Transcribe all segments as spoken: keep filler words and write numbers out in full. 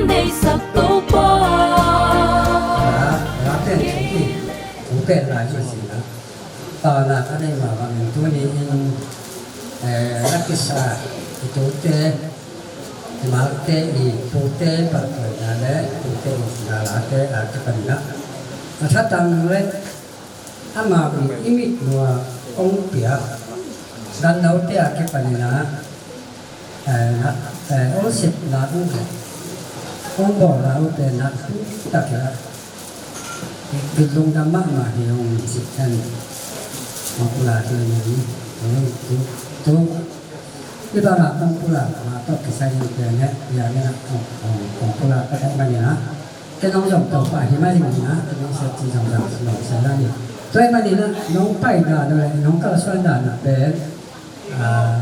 Deihsak Topa. La, la pen thupi, thu pen lai ci sin a. Tauna ka nei mah bangin tuni in, eh, na kisa i tute, i malte i tute, pahtawina le i tute i galate a kipan in a, a thatang le amau i mitmuh a hong piak gannote a kipan in a, eh, na, eh, hong sepna uh le hong bawlna uh pen nakpi takin a, i lungdam mahmah hi hong ci hen. Hong pulak hi hong, tu, tu, i bangah hong pulak mah tawh kisai in pen he, ya, hong, hong, hong pulak ka hih manin a, ken hong zong Topa hi mah ding in a, ken hong siat ci zong zong zong sia la ni. Tua ahih manin a, nong pai dan uh le nong kalsuan dan uh pen, ah,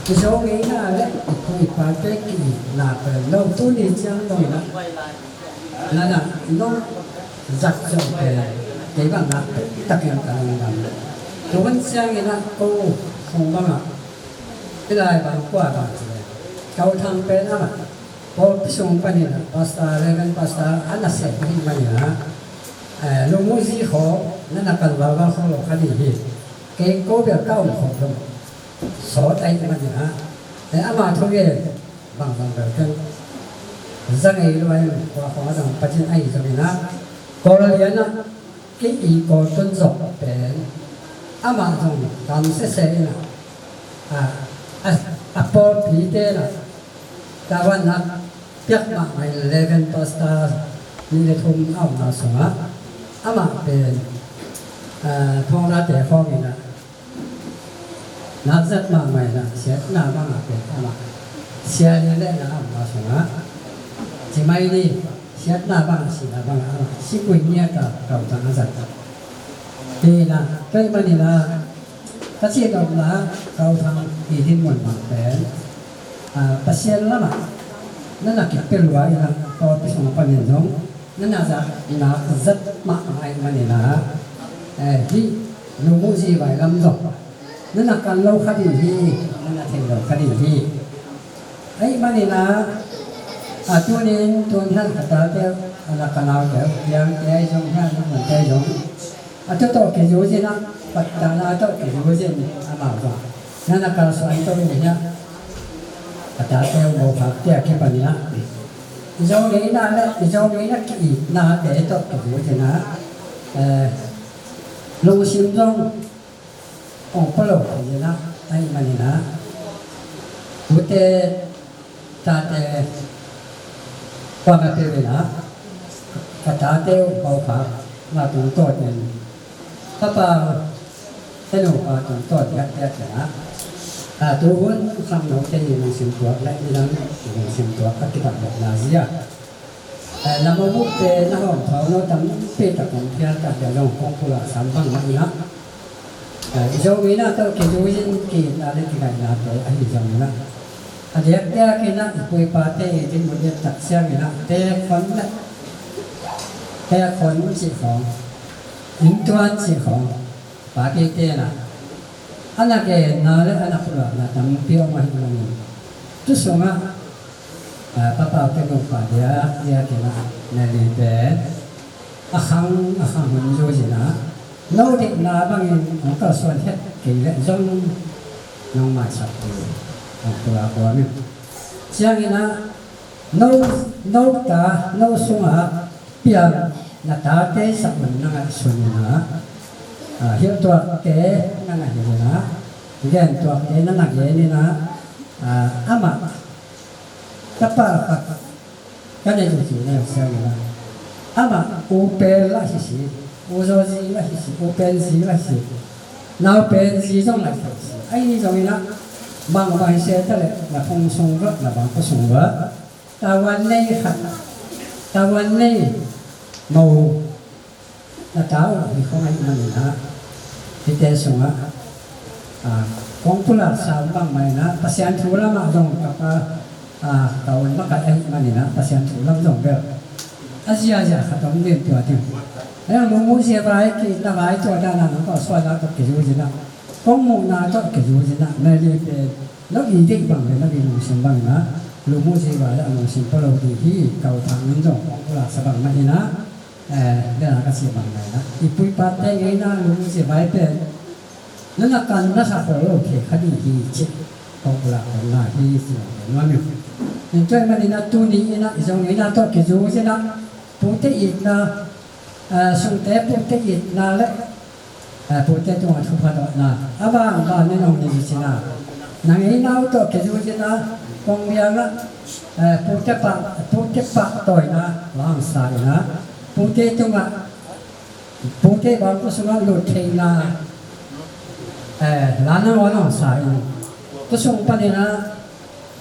i Zo ngeina le i pu i pate ki-itna pen lo tuni ciang lo in a, na na nong zat zong pen kei bang nakpi takin ka lungdam. Tu hun ciangin a ko sung bangah, i lai bang kua bang ci le, Kau Thang pen amah pawlpi sung panin a pastor, Reverend Pastor a na seh ahih manin a, eh, lungmuhzi khawng na na kan valval khawng lo kha ding hi. Kei ko bel ka om khawm lo sawt ahih manin a, eh, ama thugen bangbang bel ken za ngei lua in, kua khawng a dang patin ahi zongin a, Kawl lian ah kei i Kawl tun zawh pen amah zong tam sese in a, a, a, a pawlpite in a, tavuan nak piak mahmah in Reverend Pastor nih le thum a omna sungah amah pen, a, thawngdate khawng in a, nak zat mahmah in a, siatna bangah pen amah sia leh na a omna sungah ci mai ni, siatna bangah, sihna bangah amah si khui ngiat a Kau Thang a zat. Hi in a, tua ahih manin a, ka cih nopna Kau Thang i dinmun bang pen, a, Pasian lamah na na kipia lua in a, pawlpi sung panin zong na na zat, na zat mahmah ahih manin a, eh, hih lungmuhzi vai lam zong na na kan lo kha ding hi, na na thei lo kha ding hi. Ahih manin a, a, tunin tun hian ka tate, a, na ka naute, piangte ahi zong hian, na mante ahi zong, a, tua tawh kizui zin a, patana tawh kizui zin amau zong na na kalsuan to in hian, a, tate, a, mokhakte a kipan in a, i Zo ngeina le i Zo ngeina ki-itnate tawh kizui zin a, eh, lungsim zong hong pua lo kei in a, ahih manin a, ute tate kuamah peuh in a, ka tate uh mokhak na tungtawn in, papa, ka nupa tungtawn diakdiak in a, a, tu hun khangnote i lungsim tuak le midang i lungsim tuak a kidang lohna zia, eh, lam a buhte na hawm thawng lo tampi tak om phial tak le zong kong pulak sam bang mah in a, eh, i Zo ngeina tawh kizui zin ki-itna le kingaihna tawh ahi zong in a, a diakdiak in a i pu i pate i dinmun i et tak ciangin a, tekhon le, tekhon cih khawng, inntuan cih khawng, pateite in a, a na genna le a na pulakna tampi om ahih manin, tu sungah, a, papa, ka nupa diakdiak in a, na li pen a khang, a khang hun zui zin a, no deihna bangin hong kalsuan het kei leh zong nong maisak hi, hong pulak huam in. Ciangin a, no, no ta, no sungah piang na tate sak un na ngaihsun in a, a, hilh tuakte na ngaih in a, gen tuakte na na gen in a, a, amah tapa khat ka nei uh ci, nei uh ciangin a, amah u pen lah hi si, u zaw zi lah hi si, u pen zi lah hi si, nau pen zi zong lah hi si. Ahi zongin a, bang bang hi se ta leh, na phung sung vah, na bang khua sung vah, tavuan nei khat, tavuan nei mo, na ta uh hi khong ahih manin a, hihte sungah, a, kong pulak sam bangmah in a, Pasian thu lamah zong ka pa, a, ka un makaih ahih manin a, Pasian thu lam zong bel a ziazia khat om ding tua ding. A yang lungmuhzia vai, ki-itna vai, tua dan a nong kalsuanna tawh kizui zin a, kong muhna tawh kizui zin a, na li pen no i deih bang le no i lungsim bang in a, lumuh zivai a lungsim pua lo ding hi. Kau thang in zong kong pulak sa bang mah hi na, eh, dena ka si bang mah hi na, i pu i pate ngeina lumuh zivai pen nana kan na sa khol lo thei kha ding hi ci kong pulak kong na hi ci lo nuam hi. Tua ahih manin a tuni in a i Zo ngeina tawh kizu zin a pute itna, eh, sungte pute itna le, eh, pute tungah thupha dawhna a bang bang in hong hi zin a, na ngeina uh tawh kizu zin a kong biang ah, eh, pute pah, pute pahtawina hong sa in a, pute tungah, pute bangkua sungah lut theihna, eh, la nangawn hong sa in, tua sung panin a,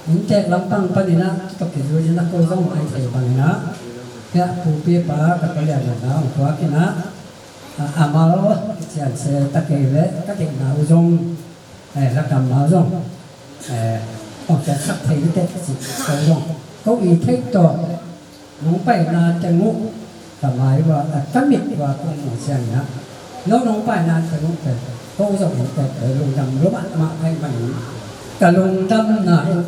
inntek lampang panin a, tua tawh kizu zin a ko zong ai thei bangin a, hiah pupi pa ka palian na hong puak in a, a, a mal kician se ta kei leh ka theihna uh zong, eh, la kammal zong, eh, hong ciatsak thei ding teh ci ko zong, ko i theih tawh nong paina teng uh ka mai uh a, ka mit uh a kong mu ciangin a, no nong paina teng uh pen ko zong in pen lungdam lua mahmah ka hih manin, ka lungdamna uh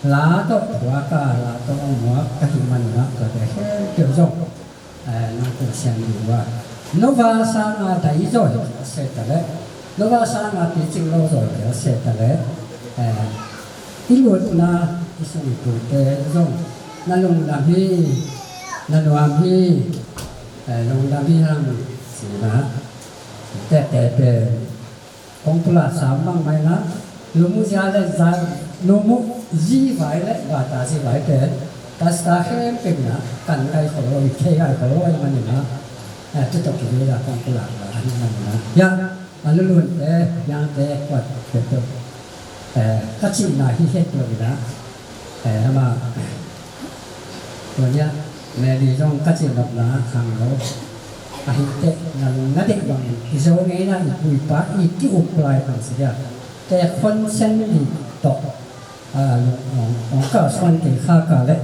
la tawh thuak a, la tawh hong muak ka hih manin a, tuate khempeuh zong, eh, nong tung siang ding uh a, no va sanga dai zaw hi a se ta leh, no va sanga picing lo zaw hi a se ta leh, eh, i lutna, i sung i pute zong na lungdam hi, na nuam hi, eh, lungdam hi hang ci na, tete pen kong pulak sa bang mah hi na, lumuh zia le za, lumuh zi vai le vata zi vai pen pastor khempeuh in a kan gai khol lo, i thei gai khol lo ahih manin a, eh, tua tawh kizu zin a kong pulak na ahih manin a, ya, a lulunte, yangte, kuate tawh, eh, ka cihna hi het lo in a, eh, amah, tua nia, Mary zong ka cih nopna khang lo. Ahih teh na lung na deih bangin i Zo ngeina i pu i pa i ki-uk lai bang si dia, tekhon sen dih tawh, ah, hong, hong kalsuan kei kha ka leh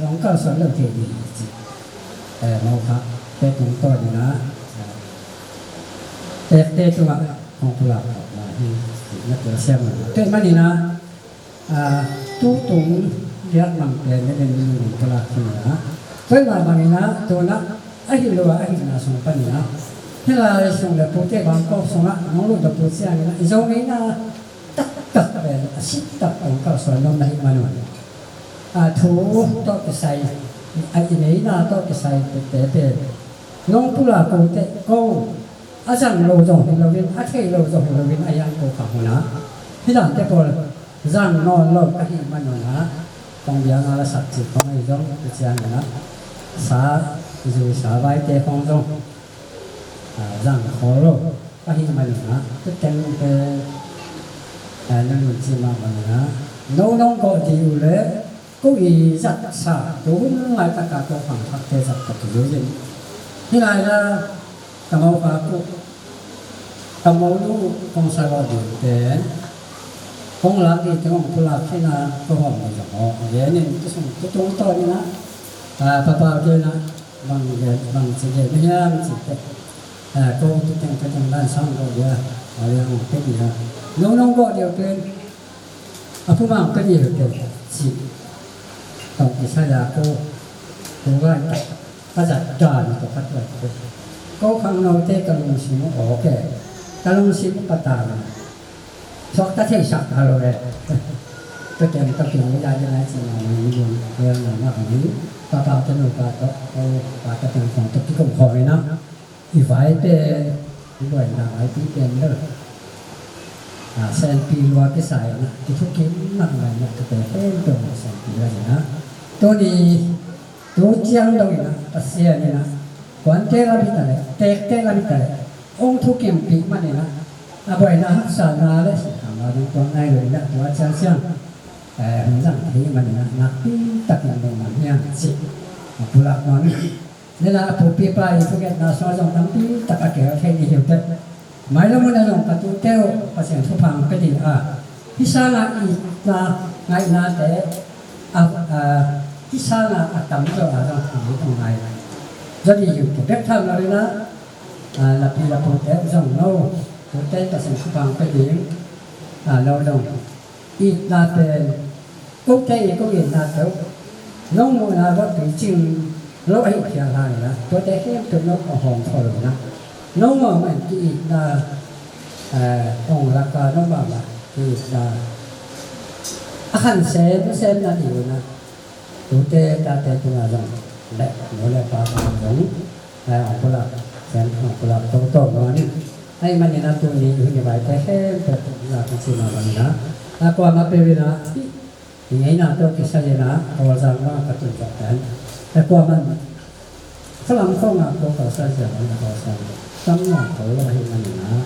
hong kalsuan lo thei ding hi ci. Eh, mawkha te tungtawn in a, eh, tekte tungah hong pulak na hi ci na telsiam lo. Tua ahih manin a, ah, tutung liat mang pen na den minung in pulak hi na. Tua ahih mah bangin a, tu-in a, ahih lua ahihna sung panin a, hih lai sung le pute bangkok sungah nong lut dop uh ciangin a, i Zo ngeina taktak pen a siktak tawh kalsuan nuam na hih man un, a, thu tawh kisai, a, i ngeina tawh kisai tete pen nong pulak uh teh ko a zang lo zong hi loin, a thei lo zong hi loin, a hiang ko kha hun a, hih dante pawl zang nawn lo ka hih man un a, kong biang a la sak cih khong ahi zong, tua ciangin a, sa, zui sa vaite khong zong, a, zang khol lo ka hih man un a, tua teng pen, a, na nun cih mah bangin a, no nong gawh dih uh leh, ko i zat sa, tu hun laitak a ko khang thakte zat ka tu zui zin. Hih lai la, ka mawkha ko, ka mawnu kong sa gawh dih uh pen, kong lak dih teng hong pulak khin a, ko hawm dih zong hawm. Gen in, tua sung, tua tungtawn in a, a, papau te in a, bang gen, bang ci gen, na hiam ci teh. A, ko tua teng, tua teng dan sang ko dia, a, liang hong pia dia. No nong gawh dih uh pen, a phu mang ka dih uh teh, ci. Tawh kisai a ko, ko gai tak, ka zat dan tawh ka tuat uh. Ko khangnote ka lungsim uh awk e. Ka lungsim uh patang a, suakta theisak kha lo e. Tua teng ka pil uh ya ding a ci ma ma ni lung, vel na ma ni. Papa te nu pa tawh, ko pa ka teng khong tawh kikum khawm in a. I vai pen, i buaina vaipi pen bel, a, senpi lua kisai na, kithukim nak ngai na, kite khempeuh mah senpi la hi na. Tuni, tu ciang dong in a, Pasian in a, kuante lam hi ta leh, tekte lam hi ta leh, hong thukimpih man in a, a buaina haksatna le, sikhang a dong tuang nai lo in a, tua ciang siang, eh, hong zang thei man in a, nakpi takin dong man hiam cih, a pulak man. Nena a pupipa i thungetna sungah zong tampi tak a kihel thei ni hi uh teh. Mailam hun ah zong ka tute uh Pasian thupha hong pia ding a, hih sangah itna ngaihnate, a, a, hih sangah a tamzaw a zong hong ngai zaw ding hi uh teh. Bek tham lo in a, a, lapi lapute zong no tute Pasian thupha hong pia ding a, lo zong itna pen Kote i kong itna tawh nong muhna bang picing lo ahi phial hangin ah, tuate khempeuh nong a hawm thaw lo in ah, nong muh man ki-itna, eh, ong laka nong mahmah ki-itna a khan semsem na hi un ah, tute tate tungah zong le nu le pa tungah zong, eh, ong pulak, sem ong pulak toto nuam in. Ahih manin ah tuni hun i vaite khempeuh na kici mah bangin ah, a kuamah peuh in ah i ngeina tawh kisai in ah Kawlzang mah ka tun zawh pen, a kuamah in Falam khawngah ko Kawlzang zia bang a Kawlzang tam nuam ko lo ahih manin ah,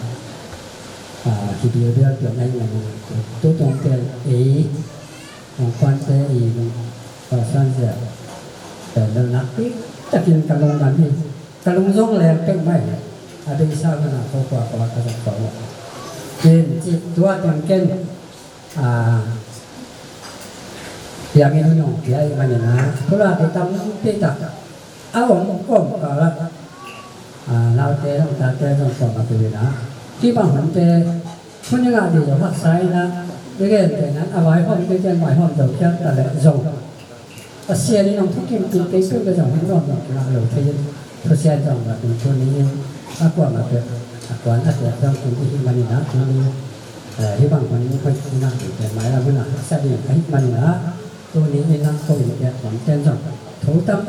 ah, hi bialbial pian ahih manin ah, tu tung pen ei Ong kuante i nung Kawlzang zia pen lo nakpi takin ka lungdam hi. Ka lungzong leng peuhmah hi. A deihsa hunah ko kua kua ka zat khawng uh. Ken cih tua teng ken, ah, piangin hun hong pia ahih manin ah, thulate tampi tak a om kawmkal ah, ah, naute zong tate zong kawm a peuh in ah, hih bang hunte hun i ngah ding zong haksa in ah, i gente in ah a vaihawm kei ciang vaihawm zo khiat ta leh zong, Pasian in hong thukim kei peuh leh zong hun nuam zong kingah lo thei in, thusia zong ngah ding tuni in, a kuamah peuh a kuan a tuak zong tung i hih manin ah tuni, eh, hih bang hun hoih i ngah ding pen mailam hun ah haksa ding ahih manin ah, tuni in ah ko in piak bang ken zong thu tam,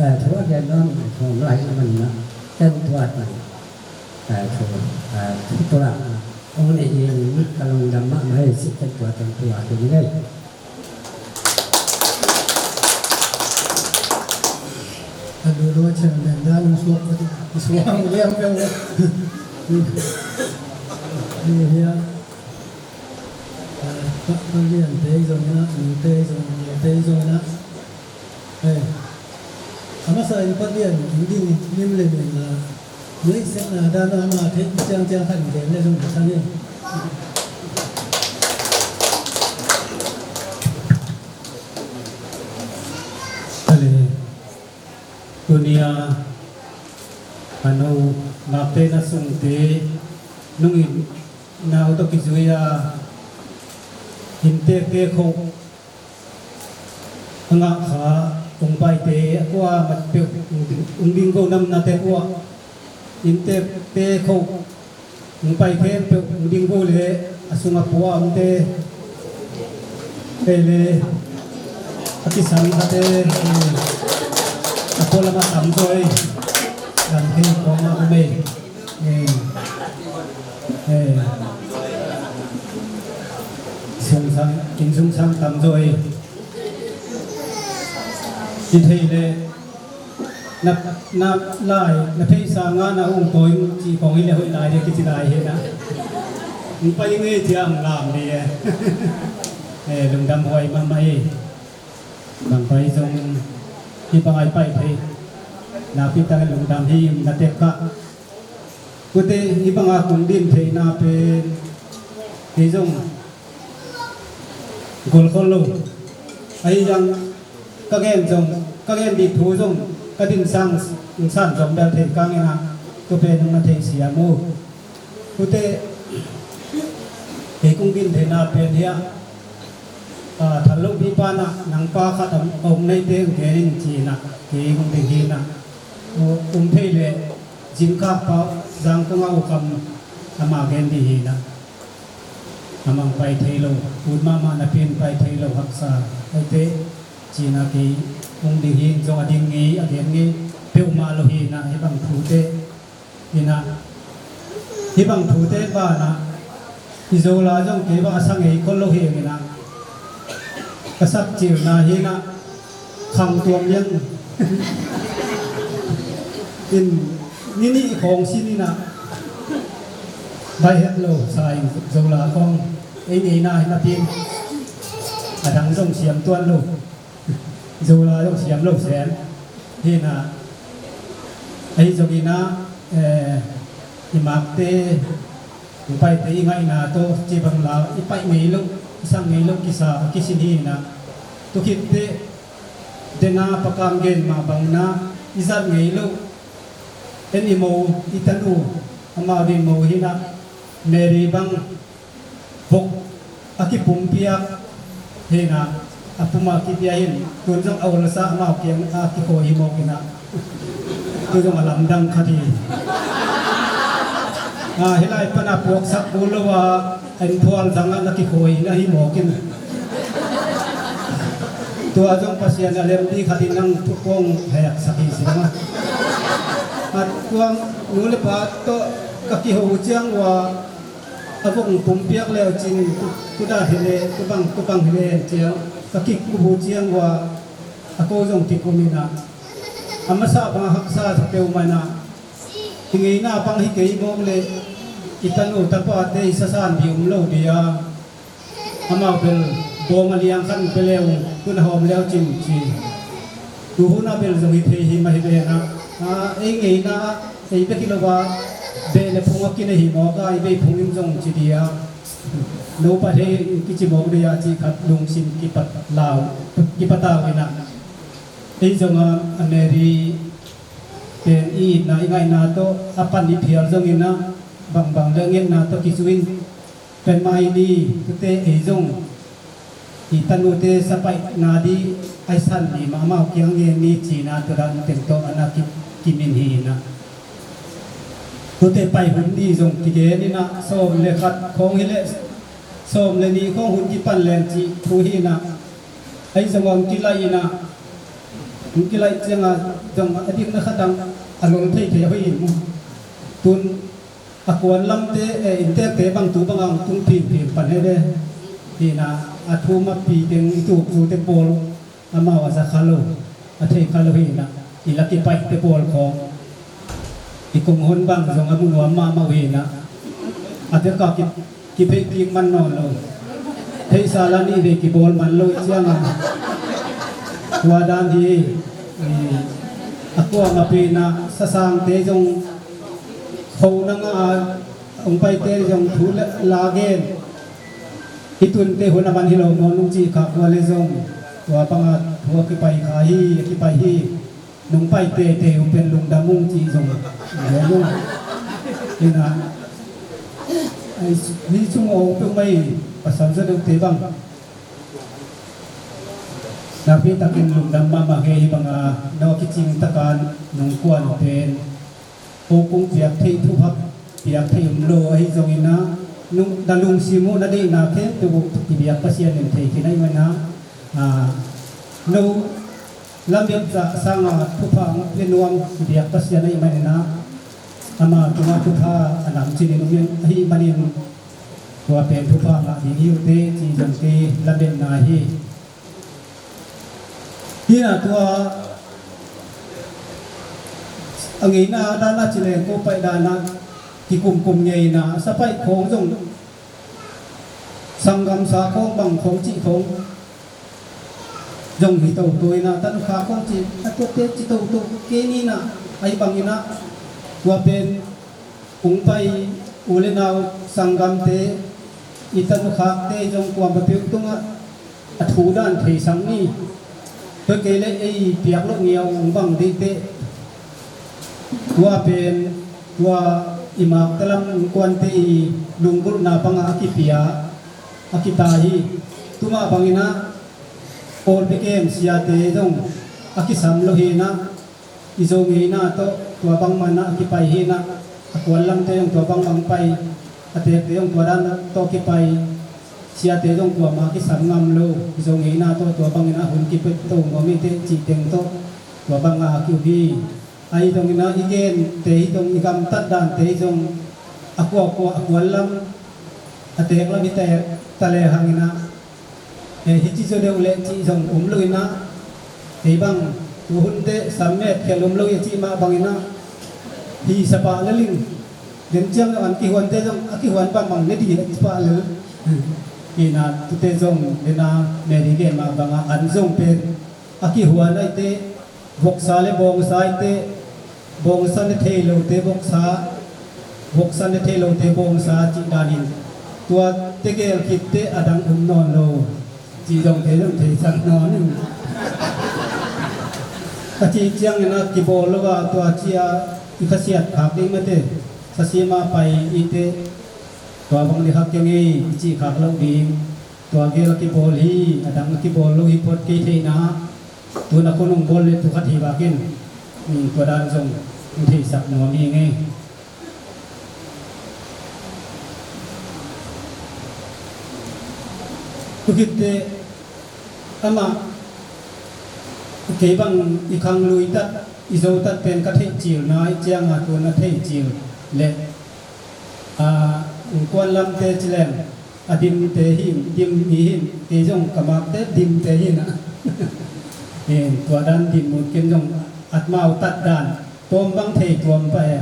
eh, thu a gen nuam, thu om lai ahih manin ah ken tua hi. Eh, thu, eh, thu pulak, ah, ong nei hi in ka lungdam mahmah hi. Sih ken tua teng thu a thu ni ngei. A lulua chairman dan ong suak ka ti, suak liang peuh. Ni hiam. Ah, pa, pa lian te zong na, ni te zong, ni te zong na. Hei, a masa in Pathian in ding lim le mel a, mi sepna dan a ama theih ciangciang khat in gen le zong ka sang in. Hale, tuni a, a no, nakte na sungte, nung in, nau tawh kizui a, inntekte khawh, a ngah kha, ong paite a kua mat peuh, ong ding ko namnate kua, inntekte khawh, ong pai khempeuh, ong ding ko le, a sung a pua omte, kei le, a kisam khate, a pua lamah tam zaw ei, lam thei kawngah om ei. Eh, eh. Sungsang, inn sungsang tam zaw ei. Ci thei le, na, na lai, na theihsa nga na ung tawi ci kong hi le hoih lai de kici lai hi na. Ung pai ngei ciang lam de. Eh, lungdam huai mahmah ei. Bang pai zong hih bang ai pai thei. Nakpi takin lungdam hi, na tek kah. Kute hih banga kong din theihna pen kei zong golkhol lo. Ahi zong ka gen zong, ka gen dih thu zong ka din sang, san zong bel thei kangin ah, tua pen hong na thei siam uh. Kute kei kong din theihna pen hiah, ah, thal lo pi pa na, nang pa khat a om neite hong gen in ci na, kei kong din hi na. Um thei le, Zingkhak pa, Zangkong a ukam ama gen dih hi na. A mang pai thei lo, ut mahmah napi in pai thei lo haksa. Aite, ci na kei, ung ding hi, zong a ding ngei, a gen ngei, peuhmah lo hi na, hih bang thute, hi na. Hih bang thute banah, i Zola zong kei bang a sa ngei khol lo hi ing in ah. Ka sak cilna hi na, khang tuam liang. In, ni nih khawng sin in ah. Bai het lo, sa in Zola khawng. Ei ngeina hi napi in. A dang zong siam tuan lo. Zola zong siam lo sem. Hi na, ahi zongin ah, eh, i makte, i paite i ngaihna tawh, ci bang la, i paih ngei lo, i sang ngei lo, kisa, kisin hi na. Tua khitteh, dena pakam gen mah bang na, i zat ngei lo, en i mo, i tanu, amau din mo hi na, Mary bang, vok a kipumpiak hi na, A puma kipia hin, tun zong a ulsa amau kiang a kikhawi hi mawk inah. Tu zong a lamdang khat hi. A, hih lai pana puaksak kul lo a, en phual zangah na kikhawi na hi mawk in. Tua zong Pasian a lem dih khat in nang thu kong heksak hi si dang a. A, tua nu le pa tawh ka kiho ciang ua, a vong pumpiak leu cin, kuda hi le, kubang, kubang hi le ciang, ka kikubu ciang ua, a ko zong kikum inah. A masa bang a haksa sa peuh manah, i ngeina bang hi kei mawk le, i tanu tapate i sasan dih um lo dih a. Amau bel bawng a liang khan pia leu, tun a hawm leu cin ci. Tuhuna bel zong hi thei hi mah hi ve na. A, ei ngeina, ei bek hi lo a, beh le phung a kinei hi mawk a, i bei phung in zong ci dih a. No pa thei kici mawk dih a, ci khat lungsim kipat lau, kipat au inah. Ei zong a, a Mary pen i itna i ngaihna tawh a pan i phial zong inah, bangbang le ngetna tawh kizu in, pen mai ni, tute ei zong i tanute sapaihna dih a i san ni mahmah kiang ngen ni cina tua dan teng tawh a na ki, kimin hi inah. Tute pai hun ni zong kigen inah, sawm le khat khawng hi le, sawm le ni khawng hun kipan leng cih thu hi inah. Ei zong a hong kilaih inah, hong kilaih ciangah zong a dikna khat dang a lol thei thei a hoih in. Tun a kuan lamte, eh, inntekte bang tu bang a hong tung phinphin pan he ve. Hi inah, a thu mappi teng i tukzute pawl amau a za kha lo, a thei kha lo hi inah, i la kipaihte pawl khawng. I kong hon bang zong a mu nuam mahmah uh hi inah. A tek a ki, kiphei kik man nawn lo. Theihsa la nih vei kibawl man lo ciangah. Tua dan hi, i, a kuamah pi inah sasangte zong kho na ngah a, hong paite zong thu la, la gen. I tunte hun a man hi lo maw nung cih khak ua le zong. Tua bangah thu a kipai kha hi, a kipai hi. Nung pai teitei uh pen lungdam ung cih zong. Hi inah. Ai, ni sung aw peuh mai pasal za deuhte bang. Nakpi takin lungdam mahmah hi bang a, no kicing taka nung kuan uh pen. Ko kung piak theih thupha piak theih um lo ahi zongin ah, nung na lungsim uh na deihna khempeuh uh i biak Pasian in thei khin ahih manin ah, ah, no lamet zah sanga thupha hong pia nuam i biak Pasian ahih manin ah, ama tungah thupha a nam cinin um ahih manin tua pen thupha ngah ding hi uh teh ci zong kei lametna hi. Hi a tua a ngeina dan a ci leng ko paih dan a kikumkum ngeina a sa paih khawng zong sanggamsa khawng bang khawng cih khawng zong hi toto in a tanukha khawng cih a tuakte ci toto kei ni in a ahi bangin a tua pen Kong pai u le nau sanggamte i tanukhakte zong kuam peuh tungah a thu dan theisak ni. Tua kei le ei piak loh ngiau hong bang dih teh. Tua pen tua i maktalam innkuante i lunggulhna bangah a kipia a kita hi. Tumah bangin ah Pawlpi kem siate zong a kisam lo hi in ah i Zo ngeina tawh tua bangmah in ah a kipai hi in ah a kuan lamte zong tua bangbang pai a tekte zong tua dan tawh kipai siate zong kuamah a kisam ngam lo i Zo ngeina tawh tua bangin ah hun kipia to nuam hi teh cih teng tawh tua bangah a kiuh hi. Ahi zongin ah i gente hi zong i gamtat dante hi zong a kuakua a kuan lam a tek lam hi tek ta lehang in ah Eh, hih ci zaw deuh leh cih zong um lo in ah, kei bang tuhun teh sam met khial um lo hi a cih mah bangin ah, hi sa pah lel in, den ciang zong an kihuante zong a kihuan bangbang ne dih a ci pah lel. Hi in ah tute zong den a Mary gen mah bangah an zong pen a kihuan ahih teh, voksa le bawngsa ahih teh, bawngsa ne thei lote voksa, voksa ne thei lote bawngsa cih danin tua tegel khit teh a dang um nawn lo. Cih zong thei zong theisak nawn in a cih ciangin a kibawl lo a tua ci a i khasiat khak ding mate, sasim a pai i teh tua bang dih khak keng ei i cih khak loh ding. Tua gel a kibawl hi, a dang a kibawl lo hi phot kei theihna. Tun a khun hong bawl le thu khat hi bakin, tua dan zong hong theisak nuam hi ngei. Tua khitte amah kei bang i khang lui tat, i zo tat pen ka theih cil nai cianga tun a theih cil le, a, kuan lamte ci leng, a dimte hi, dim hi hin, kei zong ka makte dimte hi na. Hin, tua dan dim mut kin zong at mau tat dan, tuam bang thei tuam pa e.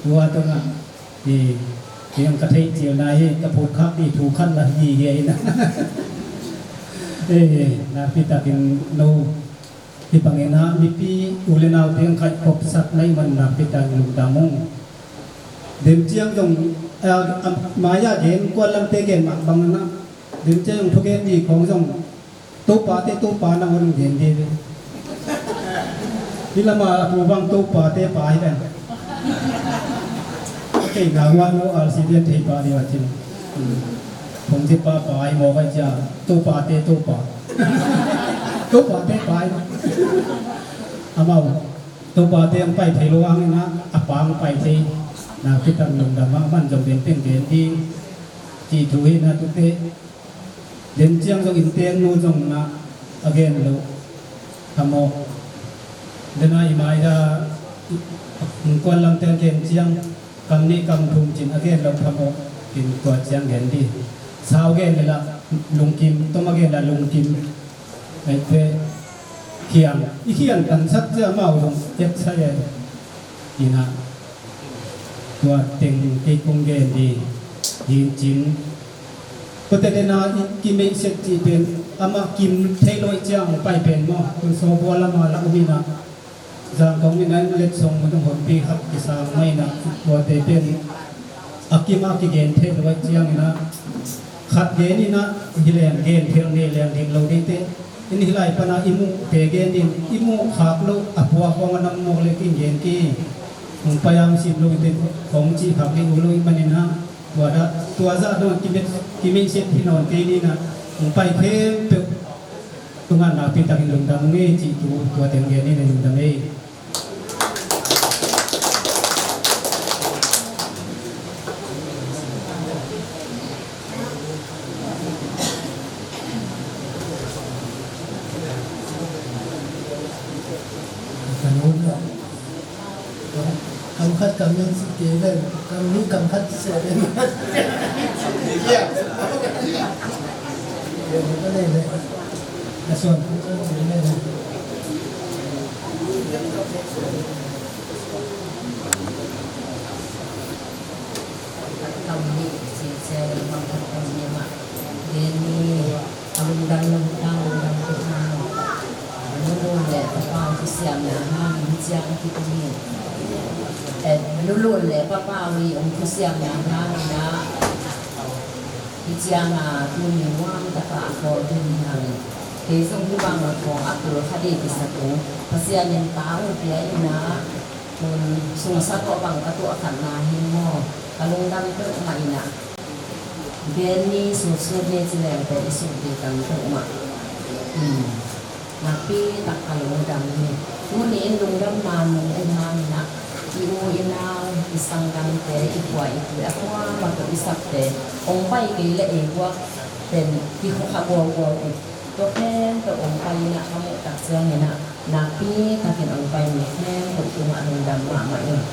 Tua tungah, hi, kei zong ka theih cil na hi, ka phut khak hi, thu khat la hi hi na. Hi, nakpi takin no. Hi bangin ah mipi u le naute ang khaih khopsak na i man nakpi tak lungdam ung. Dem ciang zong, a, a, mai-ah gen, kuan lamte gen mah bangin ah, dem ciang zong thugen di khong zong, Topate Topa na hong gen di ve. Hi lama a pu bang Topate Pa hi ven. Kei na hua no R C D N thei pa di va cin. Phung ci pa pa hi mawk a cia. Topate Topa. Topate Pa hi. Amau. Topate ang pai thei lo ang ina, a pa ang pai thei. Nakpi tak lungdam a man zong den teng den di. Ci thu hi na tute. Den ciang zong in teng nu zong na a gen lo. Khamawk. Dena i mai da, in kuan lamte a gen ciang, kam nih kam thum cin a gen lo khamawk, in tua ciang gen di. Sau gen le la lungkim, tom a gen la lungkim. Ai pe, khiang, i khiang tansak cia mau zong et sa e. Ina, tua teng kei kong gen di, hin cin. Tua te dena i kimeih set cih pen, amah kim thei lo i ciang pai pen maw, tua sawbua lama la um ina. Zangkong in a letsong mun a honpi khat kisang mah in a, tuate pen a kim a kigen thei lo ahih ciangin a, khat gen in a, hi leng gen thei lo, nei leng dik lo ding te. In hih lai pan a i muhte gen ding, i muh khak loh a puak hong a nam mawk le kin gen ki. Hong pai a hong sim lo ding te, hong cih khak ding uh lo ahih manin a, tua dah, tua zah dong a kimet, kimeih sep hi nawn kei ni in a, hong pai khempeuh tungah nakpi takin lungdam ung ei cih thu, tua teng gen in a lungdam ei. Kam khat kam nih ci kei ven, kam nih kam khat ci se ven. Ka lei lei. Ka suan kul kul ci lei lei. Kam nih ci se ven, kam khat kam nih mah. Ven ni. A lungdam lo, a lungdam lo. Nulun le Papa thusiamna hangin hih ciang a kikum hi. Eh, Nulun le Papa wi hong thusiamna hangin ah hih ciang a tuni nuam taka a khawl tuni hangin kei zong hih bang a khawng a kul kha ding kisat ung. Pasian in ta uh pia in ah, tun sungsa tawh bang ka tuah khatna hi maw, ka lungdam peuhmah in ah. Gen ni, sutsut ni ci leng pen i suk ding tam peuhmah. Nakpi tak ka lungdam hi. Tuni in lungdamna nung i hang in ah, i u i nau, i sanggamte, i khua i tui, a kuamah tawh i sakte hong pai kei leh ei guak pen kikhua kha guauguau hi. Tua khempeuh hong pai in ah ka muh tak ciangin ah, nakpi takin hong pai mi khempeuh tungah lungdam mahmah ing.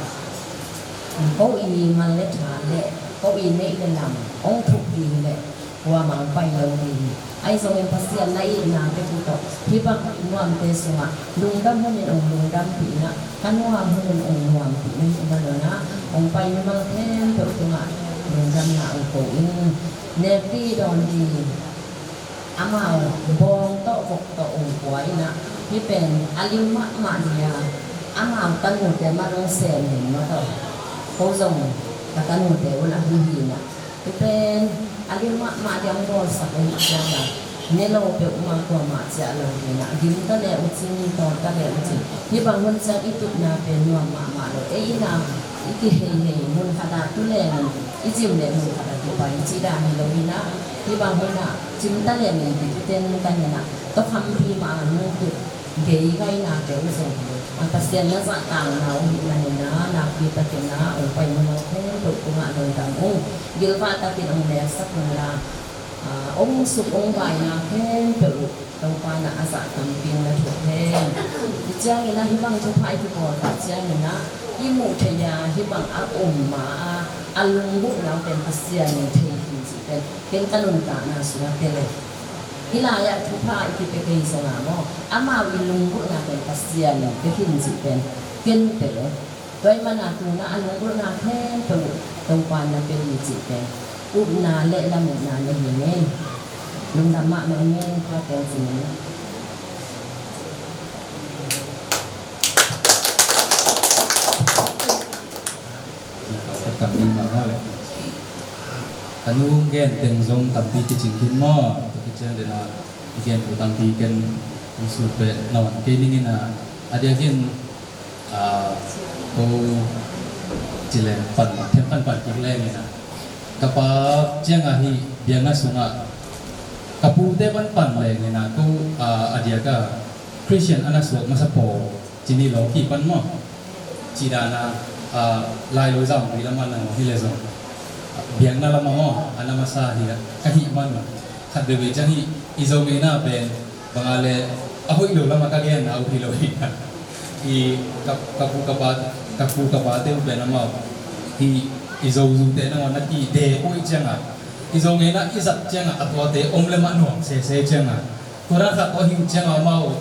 Ko i man le tha le ko i neih le lam hong thuk ding le kuamah hong pai lo ding hi. Ahi zongin Pasian na itna bek uh tawh hih bang nuamte sungah lungdam hunin hong lungdampih in ah, ka nuam hunin hong nuampih na hih man un ah, hong pai mimal khempeuh tungah lungdamna hong ko ing. Nekpi dawn ding. Amau bawng tawh vok tawh ong pua in ah, hih pen a lim mahmah ding a, amau tanute mah dong sem in mah tawh, ko zong ka tanute un a hih hi in ah, hih pen a lim mahmah ding a hong bawlsak uh hi ciang a, ne lo peuhmah kuamah ciah lo hi in ah, gim ta le uh cin, tawn ta le uh cin, hih bang hun ciang i tutna pen nuam mahmah lo, ei in ah i kiheihei mun khat ah tu leng in i cim le mun khat ah kipai cih dan hi lo in ah, Hih bang hun ah cimta le min pitute'n kan in ah tawkhampi mah a nungkut gei gaina peuh zong a Pasian na zahtakna uh hih manin ah nakpi takin ah hong pai mawk khempeuh tungah lungdam ung. Gilvah takin hong neksak un la, ah, hong suk hong vaina khempeuh uh Topa in ah a zah tampi na thuak hen. Hih ciangin ah hih bang thupha i kibawl tak ciangin ah i muh theih a hih bang a om ma a a lunggulhna uh pen Pasian in thei hi cih pen ken ka nuntakna sungah tel e. Hih lai-ah thupha i kipia kei zongah maw, amau i lunggulhna pen Pasian in pia khin cih pen ken tel e. Tua ahih manin ah tu-in ah a lunggulhna khempeuh Topa in na pia hi cih pen upna le lamuhna na hi ing e. Lungdam mahmah ing e, tua pen cih ing e. Ka nu gen teng zong tampi kicing khin maw? Tua khit ciang den a i gen uh tampi ken hong sulpeh nawn kei ning in a, a diakin, ah, ko ci leng pan, them pan pan kik leng in a, ka pa ciang a hih biakna sungah ka pute pan pan leng in a, ko, ah, a diak a Christian a na suak masa pawl ci ni lo ki pan maw? Ci dan a, ah, lai lo zam pi lam a na hi le zong biakna lam a maw, a na masa hi a, ka hih man maw. Khat veve ciang hih i Zo ngeina pen bang a le a hoih lo lam a ka genna uh hi lo hi a. I ka, ka pu ka pa, ka pu ka pate uh pen amau hih i Zo zute nangawn na kidek uh ih ciang a, i Zo ngeina i zat ciang a, a tuate om le mah nuam sese ciang a, tua dan khat tawh hi uh ciang a amau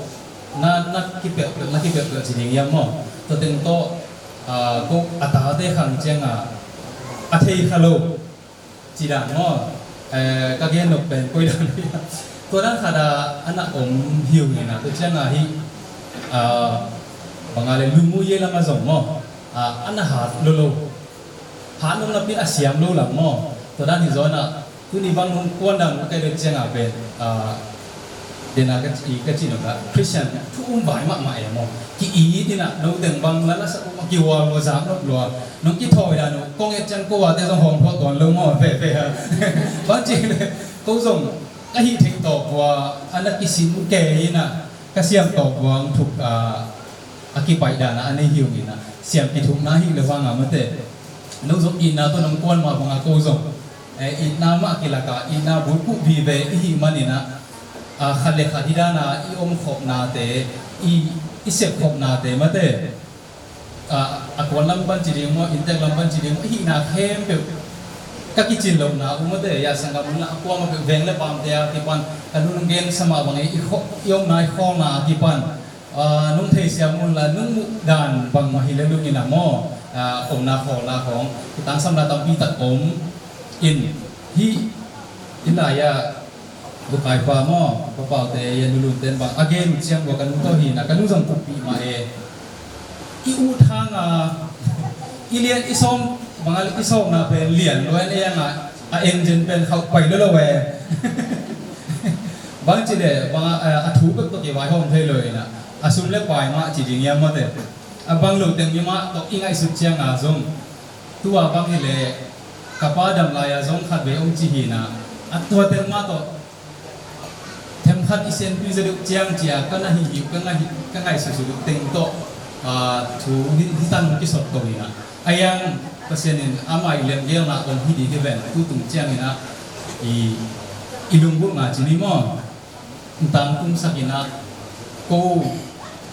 na, na kipelh, na kipelh ci ding hiam maw? Tua teng tawh, ah, ko a tate khang ciang a, a thei kha lo ci dan maw? Eh, ka gen nop pen koi dan hiam? Tua dan khat a, a na om hi uh hi na, tua ciang a hih, ah, bang a le lungmuye lam a zong maw? Ah, a na hat lo lo. Hat nop napi in a siam lo lam maw? Tua dan hi zaw in a, tuni bang nong kuan dan uh ka hi lo ciang a pen, ah, den a ka ci, ka ci nop a Christian thu um vai mahmah e maw? Ki-it in a, no teng bang la la sa um a kihual lua zak nop lua. Nong kithawi dan uh kong et ciang ko a te zong hawm phawt tuan lo maw? Pe, pe ha. Bang ci le, ko zong ka hih theih tawp uh a, a na kisin kei in a, ka siam tawp uh a hong thuk, ah, a kipaih dan a a nei hi ung in a, siam kithukna hi le vang a mate. No zong itna tawh nong kuan mah bang a ko zong, eh, itna mah kilak a, itna bulphuh vive i hih man in a, ah, khat le khat hi dan a i om khopnate, i, i sep khopnate mate. Ah, a kuan lam pan ci ding maw, inntek lam pan ci ding maw, i hihna khempeuh ka kicin lohna uh mate, ya sanggam uh na a kuamah peuh veng le pamte a kipan, ka nu nong gen sa mah bang i, i kho-, i omna i khawlna a kipan, ah, nong theisiam un la, nong muh dan bangmah hi le lungin a maw, ah, omna khawlna khawng, i tangsamna tampi tak om in, hih, hih lai-ah, Bukai pa maw, Pa Paute, Yan Lulun ten bang a gen uh ciang bua ka nu tawh hi na, ka nu zong thupih mah e. I ut hang a, i lian i sawm, bang a i sawmna pen lian lua en e, a, a engine pen khauh pai lo lo e. Bang ci le, bang a, a thu bek tawh kivaihawm thei lo in a, a sum le pai mah ci ding hiam mate. A bang lo teng mi mah tawh i ngaihsut ciang a zong, tua bang hi le, ka pa dam lai-a zong khat vei hong ci hi na, a tua teng mah tawh themkhat i senpi zaw deuh ciang cia ka na hih hi uh, ka ngaih, ka ngaihsutsuh uh teng tawh, ah, thu hi, hi tan hong kisot ko hi na. A yang Pasian in amah i lemgelna om hi ding hi ven, tu tung ciangin a i, i lunggulhna ci ni maw? Ntang tung sak in a, ko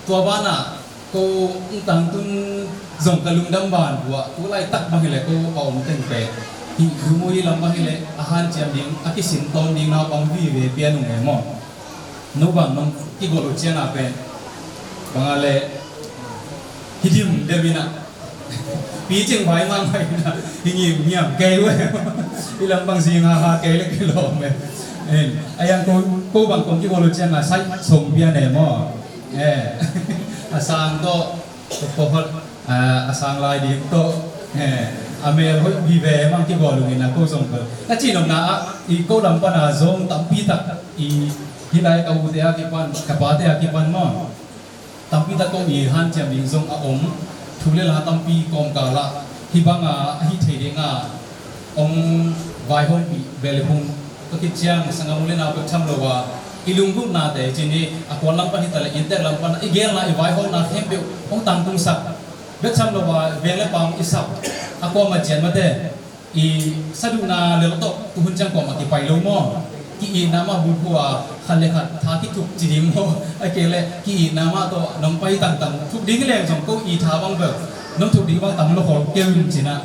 tua banah ko ntang tun zong ka lungdam ban buah, tu laitak bang hi le ko a om teng pen hih lungmuye lam bang hi le a hanciam ding, a kisin tawn ding naupang vive pian ung e maw? No bang nong kigolh uh ciang a pen bang a le hi dim dem in a, picing vai mahmah in a, hi ngiam ngiam kei uh e. Hi lam bang zing haha kei le kilawm e. A yang ko, ko bang kong kigolh uh ciang a sai song pian e maw? Eh, a sang tawh, ko hot, ah, a sang lai ding tawh, eh, a mel hoih vive mang kibawl ung in a ko zong ko. Ka cihnopna ah, i ko lam pan a zong tampi tak, i hih lai ka ute a kipan, ka pate a kipan maw. Tampi tak ko i hanciam ding zong a om, thu le la tampi kawmkal ah, hih bang a, a hih thei ding a, ong vaihawmpih bel phung Khit ciang sanggam u le nau bek tham lo a, i lunggulhnate cih ni a kuan lam pan hi ta leh inntek lam pan i gelna i vaihawmna khempeuh hong tangtungsak. Bek tham lo a veng le pam i sap a kuamah cian mate. I saduhna lel tawh tu hun ciang kuamah kipai lo maw? Ki-itna mah bulphuh a khat le khat tha kithuk ci ding maw? A kei le ki-itna mah tawh nong pai tangtang thuk ding leng zong ko i tha bang bel nong thuk ding bang tam lo khol kei un cinah.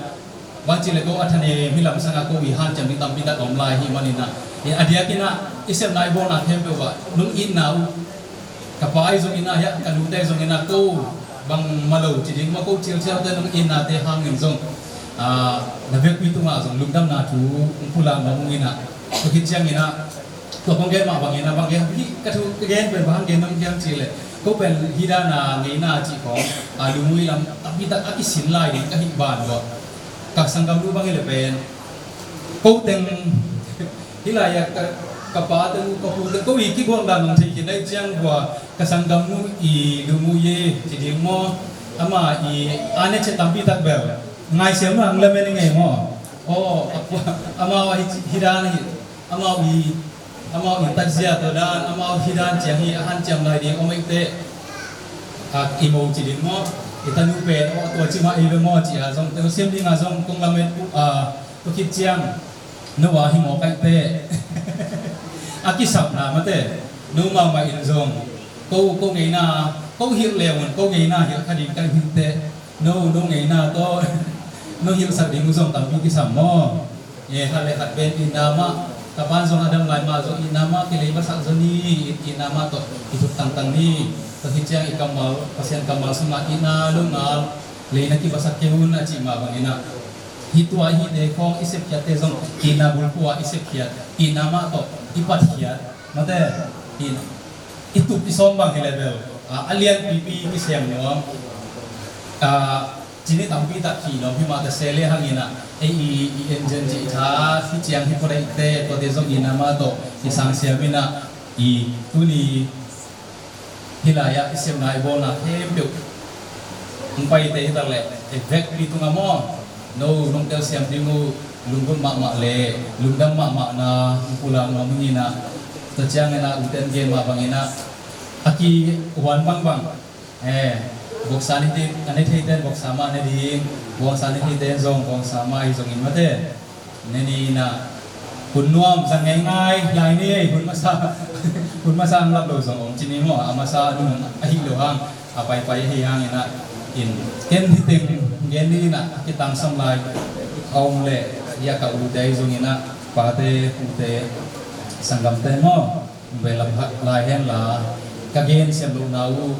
Bang ci le ko a thanem hi lamsang a ko i hanciam ding tampi tak a om lai hi maninah. A diakinah i sepna i bawlna khempeuh ah nong itna uh ka pa ahi zongin ah, ka nute zongin ah, ko bangmah lo ci ding maw, ko cialcialte nong itnate hangin zong, ah, na vekpi tungah zong lungdamna thu hong pulak nuam ung inah. Tua khit ciangin ah, tua kong gen mah bangin ah, bang gen hi, ka thu ka gen pen bang gen nuam hiam cih leh, ko pen hih dan a ngeina cih khawng, ah, lungui lam tampi tak a kisin lai ding ka hih ban uh ah. Ka sanggamnu bang hi leh pen ko teng hih lai-ah ka, ka pa teng uh, ka pu teng, ko i kiguang dan hong thei khin ahih ciang uh ah, ka sanggamnu i lungui e ci ding maw? Ama i a ne ciat tampi tak bel ngaihsiam lo hang lamen i ngei maw? Aw, a pu, amau ahi hih dan ahi, amau i, amau i tatzia tua dan, amau hih dan ciang hi a hanciam lai ding om ei teh, a, i mo ci ding maw? I tanu pen, aw, tua ci mah ei ve maw ci a zong, telsiam ding a zong kong lamen uh a, tua khit ciang no a hi mawk ahih teh a kisapna mate, no mahmah in zong ko, ko ngeina, ko hilh leungun ko ngeina hilh kha ding ka hih teh, no, no ngeina tawh no hilhsak ding uh zong tampi kisam maw? E, khat le khat pen itna mah, ka pan zong a dam lai mah zong itna mah kilei basak zaw ni, itna mah tawh kithuk tangtang ni. Tua hi ciang i kammal, Pasian kammal sungah itna lungngal lei na kibasak kei un a cih mah bangin ah, hih tua hihte khawng i sepkhiatte zong itna bulphuh ah i sepkhiat, itna mah tawh i patkhiat mate, i, i tup i sawm bang hi leh bel, a, a lianpipi kisem nuam, a, cini tampi tak hi nuam hi mah ta se le hangin ah, ei i, i engine cih tha hi ciang hi pua daihte, tuate zong itna mah tawh i sangsiam inah, i tuni hih lai-ah i sepna i bawlna khempeuh hong paite hi tak leh, i vekpi tungah maw, no nong telsiam ding uh lunggulh mahmah le lungdam mahmahna hong pulak nuam ing inah. Tua ciangin ah ute in gen mah bangin ah, a kihuan bangbang, e, voksa ne thei, a ne theite in voksa mah ne ding, vuangsa ne theite in zong vuangsa mah hi zongin mate. Ne ni inah, hun nuam zang ngeingai lai ni ei, hun masa, hun masa ang lap lo zong om ci ni maw, a masa a nung ahih lo hang, a paipai ahih hangin ah, in, ken hi teng gen ni inah, a kitangsam lai a om leh, a ka ute ahi zongin ah, pate, pute, sanggamte maw? Nong behlap lai hen la, ka gen siam lohna uh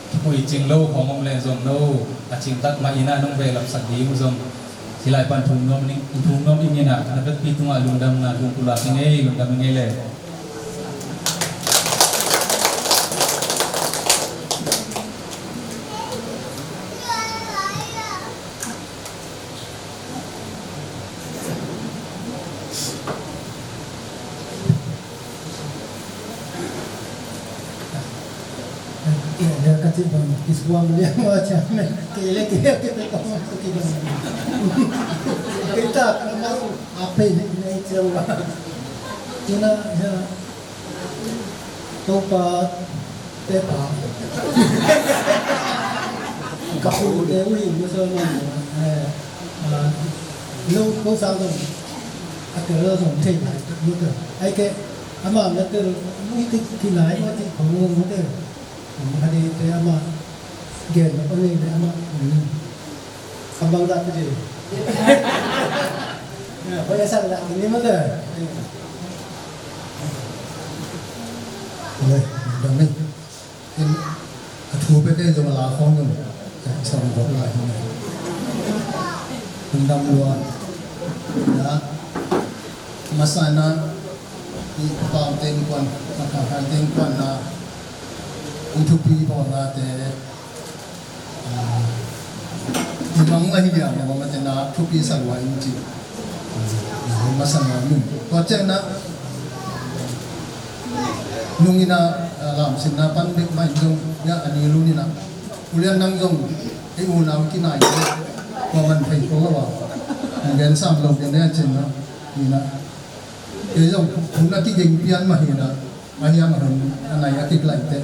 kipui cing lo khawng om leh zong no, a cing tak mah inah nong behlapsak ding uh zong hih lai pan thum nuam ning, thum nuam ing inah, na vekpi tungah lungdamna thu pulak ing ei, lungdam ing ei le. Ka cih bang kisuam liang a ciang kei le kei a kei kong kei dong kei tak na mau a pei nei ciang a. Tuna ya. Topa te pa. Ka pu te uh hi musalman. Eh, ah, no ko sa zong a tel zong thei lai mu te. Ai ke ama na tel mu hi te ki lai mu te ko mu mu te. Mu ha de te ama gen ma ko nei le ama. Kambang dah tu je. Ya, ko ya sang dah ini mah dah. Boleh, dah ni. In a thu pe te zong la khong zong. Sang bok lai ni. Kambang luan. Ya. Masa na i pau teng kuan, maka hai teng kuan na. I thupi bawlna te. Imang ahi dia mama tena thupi sa lua in ci. Masa na nung. Tua ciang na nung ina lam sin na pan bek ma in zong ya ani lu ni na. Ulian nang zong ei u nau kinai. Tua man thei ko lawa. Ngen sam lo gen ya cin na. Ni na. Kei zong hun a kiging pian mah hi na, a hiang a hun a nai a kiklai teh,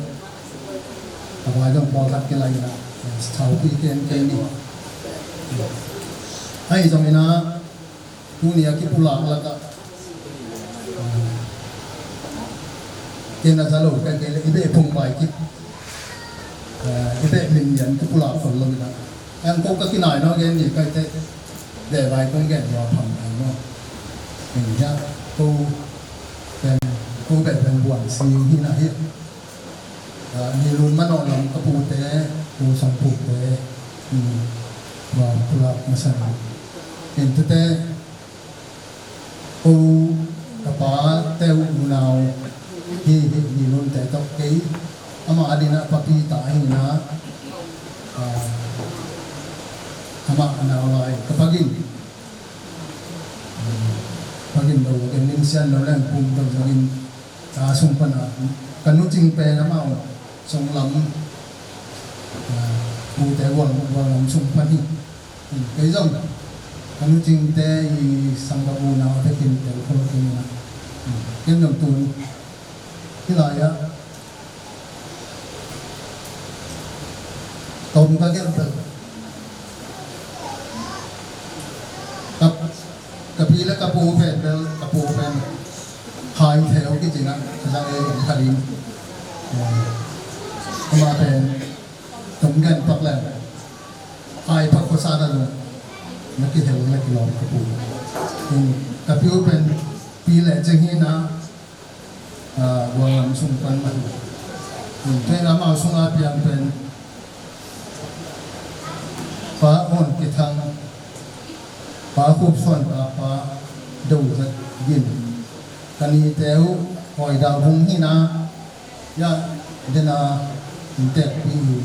a vai zong pawlkhat kilai na, thaupi ken kei ni. Ahi zongin a, tuni a kipulak lakah, ken a za lo ka kei le i beh phung bai kip, i beh min lian kipulak khol lo ina. Ang ko ka kinai no gen ni kai te, beh bai kong gen lo phang ai no. Eng ya ko ben, ko beh ben buan si hi na hi. Ni lun manawh lam ka pute, pu song pute, pulak masa na. Ken tute, ko ka pa te unau hi hi, ni lun te tawh kei ama a dina papi ta hi na, ama a nau lai ka pagin, pagin lo gen nin sian lo leng pum lo zongin, ka sung pan a ka nu cing pen amau sung lam, pute gual gual lam sung pan hi. Kei zong ka nu cingte i sang ka unau a bekin tel khol kei na. Ken zong tun hi lai ah tom ka gelh bel ka, ka pi le ka pu pen bel, ka pu pen Hai Theu kici na, ka zang ei om kha ding. Ama pen tom gen pak leng Hai Pha khuasa na zong na kihel na kilawm ka pu. Ka piu pen pi le ceng hi na, gual lam sung pan mah hi. Tua in amau sung a piang pen Pa Hon Kithang, Pa Khup Suan, Pa, Pa Do Zat Gin, ka nite uh Hoi Dau Vung hi na, ya dena in tekpi hi.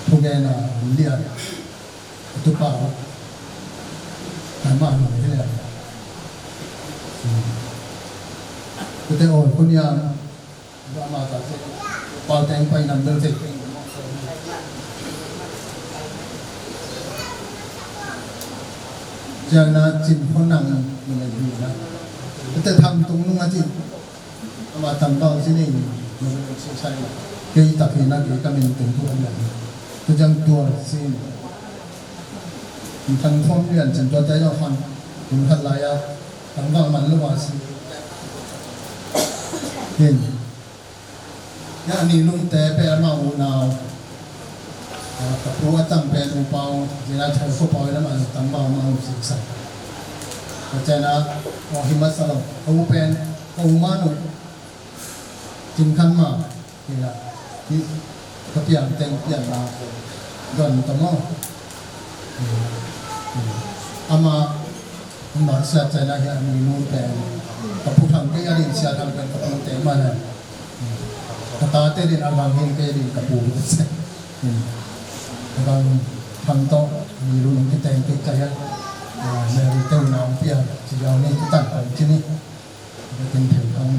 Thugen a lian a tupa uh a mah nung hi le. Tute Hoi Khun Yang, ama ta te, pau teng pai nam bel te. Ciang na Cin Khon Nang ni le hi na. Tute Tham Tung Nung a ci. Ama tambal sini, kei tak hi na kei ka min tung tu an lai. Tu jang tual sin. Thang Thom Lian Cin tua te jong han, kum khat lai a, tang bang man lo a si. Hin. Ya ni lun te pe ama unau. Ka pu a tang pen U Pau, zina thai ko pau lam an tang bang ma u si sa. Ka cena, o hi ma sa lo. Ka u pen, ka u ma nu. Cin Khan Ma, ina, ka piang teng piang na, don ta maw. Ama, ama sia cai na hi a mi nu teng, ka pu thang kei a din sia thang pen ka pu teng ma na. Ka ta te din a gang hin kei din ka pu. A gang thang to, mi nu nung ki teng kei ka hi a, Mary teu na ong pia, ci yau ni, ki tan kong ci ni. Ken thei thang.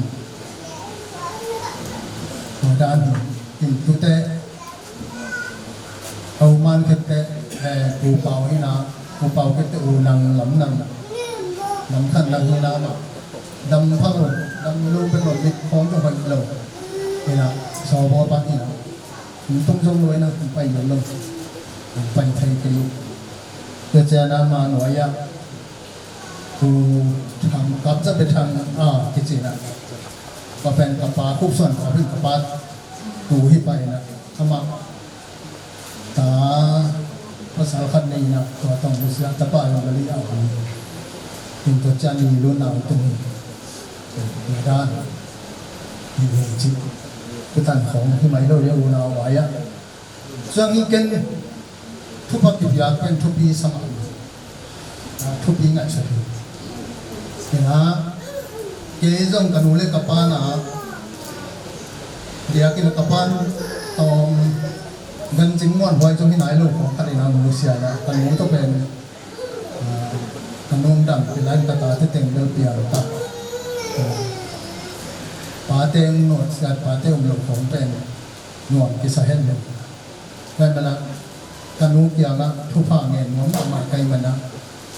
Tua dan hi. Ken tute. Au man khette, eh, Pu Pau hi na. Pu Pau khette U Nang lam nang. Lam khan nang hi na ma. Dam phang lo. Dam lo pen lo mit khong to hoi lo. Hi na. So bo pa hi na. Tum zong lo hi na. Pai lo lo. Pai thei kei. Tua ciang a ma nuai a. Pu Thang Kap Za Pe Thang a kici na. Ka pen ka pa Khup Suan ka pen ka pa tu hi pai na. Ama ta pasal khat nei na tua tong sia ta pa yong gali a hu. Kin tua ciang ni lu na tung hi. Ni dan. Ni ci. Kutan khong hi mai lo ya u na wa ya. Ciang hi ken thupha kipiak pen thupi sa mah, thupi ngaihsut hi. Ina, kei zong ka nu le ka pa na, diakin ka pa tawm gan cing muan huai zong hi nai lo khong khat ina nu sia na, ka nu tawh pen, ka nu dam pi lai ka ta te teng bel piang ta. Pa te ong nuat siat, pa te ong lo khong pen nuam kisa hen lo. Tua ahih manin ka nu kiangah thupha ngen nuam mahmah ka hih manin,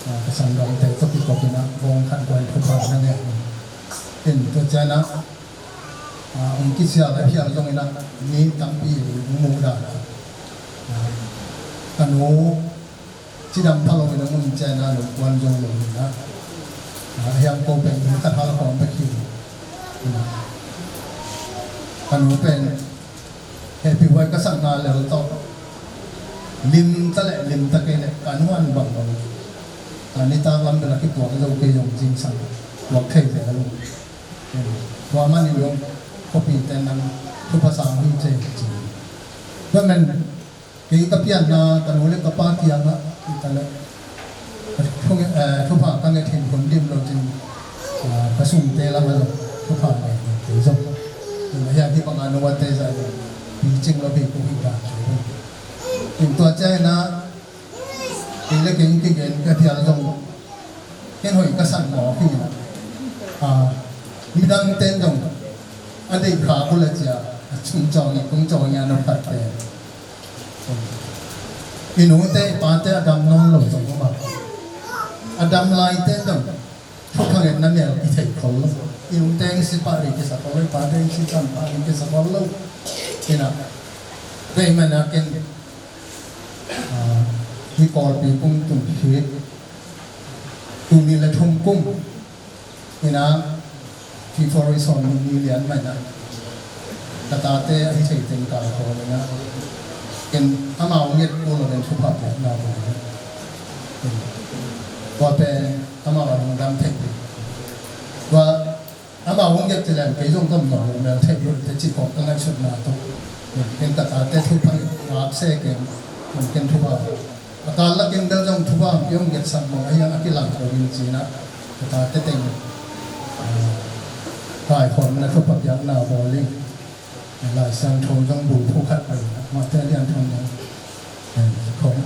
ka sanggamte tawh kikopin ah, bawng khat guai thum Ciangin ah, ah, hong kisial a phial zongin ah, mi tampi in hong muh dan ah, ah, ka nu cidam pha lo in hong um ciangin ah, lungkuan zo lo in ah, ah, hiang ko pen in ka thal khawng bek hi in ah, ka nu pen hehpih huai ka sakna lel tawh limta le limta kei le ka nu an bang lo. Ka nitak lam bel a kipuak zo kei zong zingsang puak thei zel lo. Tua manin zong khuapite nang thupha sang hi ci hi ci. Tua men kei ka pianna ka nu le ka pa kiangah ka le thupha ka nget hin hun dim lo cin, ah, ka sungte lam a zong thupha nget kei zong. Tua hi a hi banga nu a te zah zong picing lo hi ko hi dan kei zong. Tua ciangin ah kei le kei kigen ka phial zong ken hoih ka san mawk hi. Ah, midangte zong a deih khak uh le cia a chung cawng i kung cawng i a nopkhatte. I nute i pate a dam nawn lo zong om a, a dam laite zong thupha ngetna mel i thei khol lo. I nute eng si pah ri kisa khol lo, i pate eng si cam pah ri kisa khol lo. Ina vei mana ken, ah, hi Kawlpi kum tung hi kum nih le thum kum ina February sawm nih ni lian mah ina ka tate a hi thei teng kal khawm ina ken amau nget kul lo ken thupha piakna ko ina tua pen amau a lungdam thei tua amau hong nget ci leng kei zong ka om nawn lo mel thei lo te ci khawm ka ngaihsutna tawh ken ka tate thupha ngak se ken ken thupha a kal lakin bel zong thupha hong pia hong ngetsak mawk a hiang a kilang ko in cina ka tate teng, ah, kaikhawmna thupha piakna bawl in Lai Siangtho zong bu phu khat pai mate a lian thong dang, eh, khawm.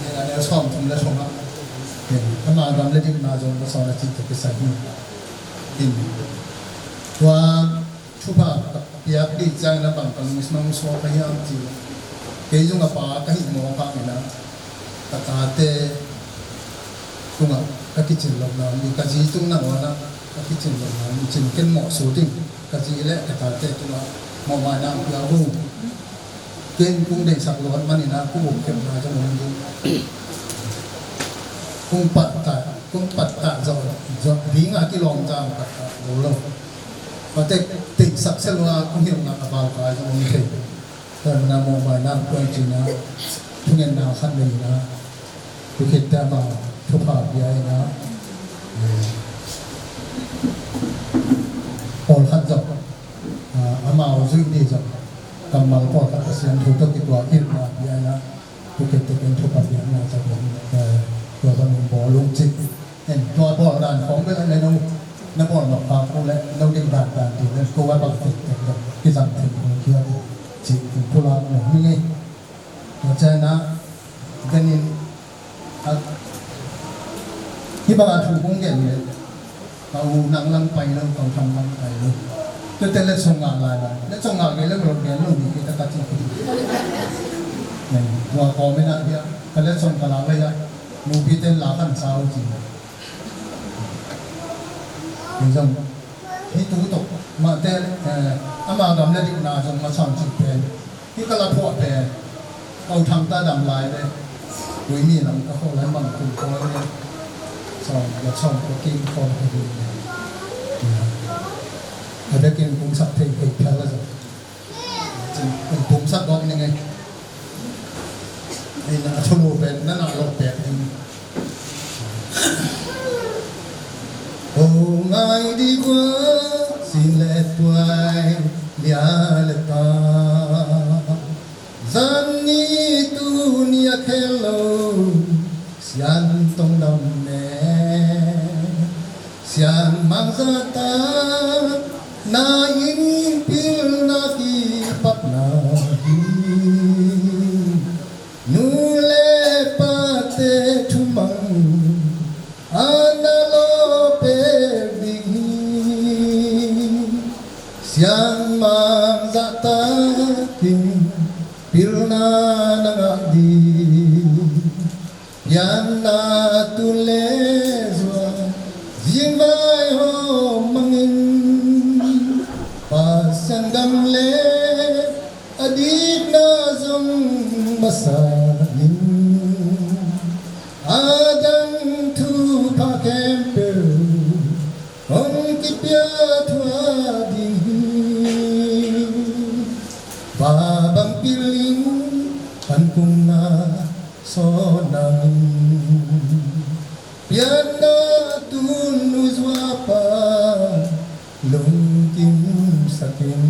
Nen a neu sawm thum le thum ah, eh, ama gam le dikna zong ka sawn a cih ka kisai hi. In tua thupha ka piak dih ciangin a bang ka lungsim hong suak ka hiam cih leh kei zong a pa ka hih mawk hangin ah ka tate tungah ka kicin lohna om ding, ka zi tung nangawn ah ka kicin lohna om ding cin ken mawh sut ding, ka zi le ka tate tungah mawhmaina hong pia uh. Ken kong deihsak luat manin ah kong ukkhemna zong om ding. Kong pattah, kong pattah zawh, zawh ding a kilawm zang pattah lo lo. Tua teh deihsak se lua kong hilhna a valkai zong om thei. Tua manin ah mawhmaina hong pia uh cin ah thungetna khat nei in ah Tua khit teh amau thupha pia in ah, eh, pawlkhat zong, ah, amau zuih dih zong kammal pawlkhat Pasian thu tawh kituak in ah pia in ah, tua khit teh ken thupha piakna zong, eh, tua bangin bawl ung cih. En, tua bawl dan khawng bel a le no na bawl nop kha ko le no ding dan dan ti le ko a bang thei teh zong kizang thei ko kia cih pulak lo hi ngei. Tua ciangin ah, ganin, ah, hih bang a thu kong gen leh, ka u nang lam pai lo, ka u tham lam pai lo. Tuate letsong ngah lai lai. Letsong ngah kei leh, ka lo gen lo, mi kei ta ka ci kei. Tua kawm in ah, hia, ka letsong ka lak leh, hia, nupite in la khan sa uh ci. Hih zong, hih tu tawh, mahte, eh, ama gam le dikna zong masa cih pen. Hih ka la phuah pen, ka u Thangta dam lai le, tui mi lam ka khawh lai mang kum kawi le, sawm, la sawm ka kim khawm ka ding le. A bekin kong sak thei thei phial a zong. Cin, kong pumsak gawk ning ei. Ei na a thulu pen, na na lawh pek ding. Ko ngai di kua, sin le tuai, lia le ta. Zan ni tu ni a khel lo, sian tong dam me. Sian mang za ta, na in pil na ki pap na hi. Nu le pa te Pilna na ngah ding pianna tun le zua, zingvai hawm mangin Pasian gam le a dikna zong masa in, a dang thupha khempeuh hong kipia thuah ding hi. Pa bang pilin kan kumna sawn nangin, pianna tun nu zua pa lungkim sakin,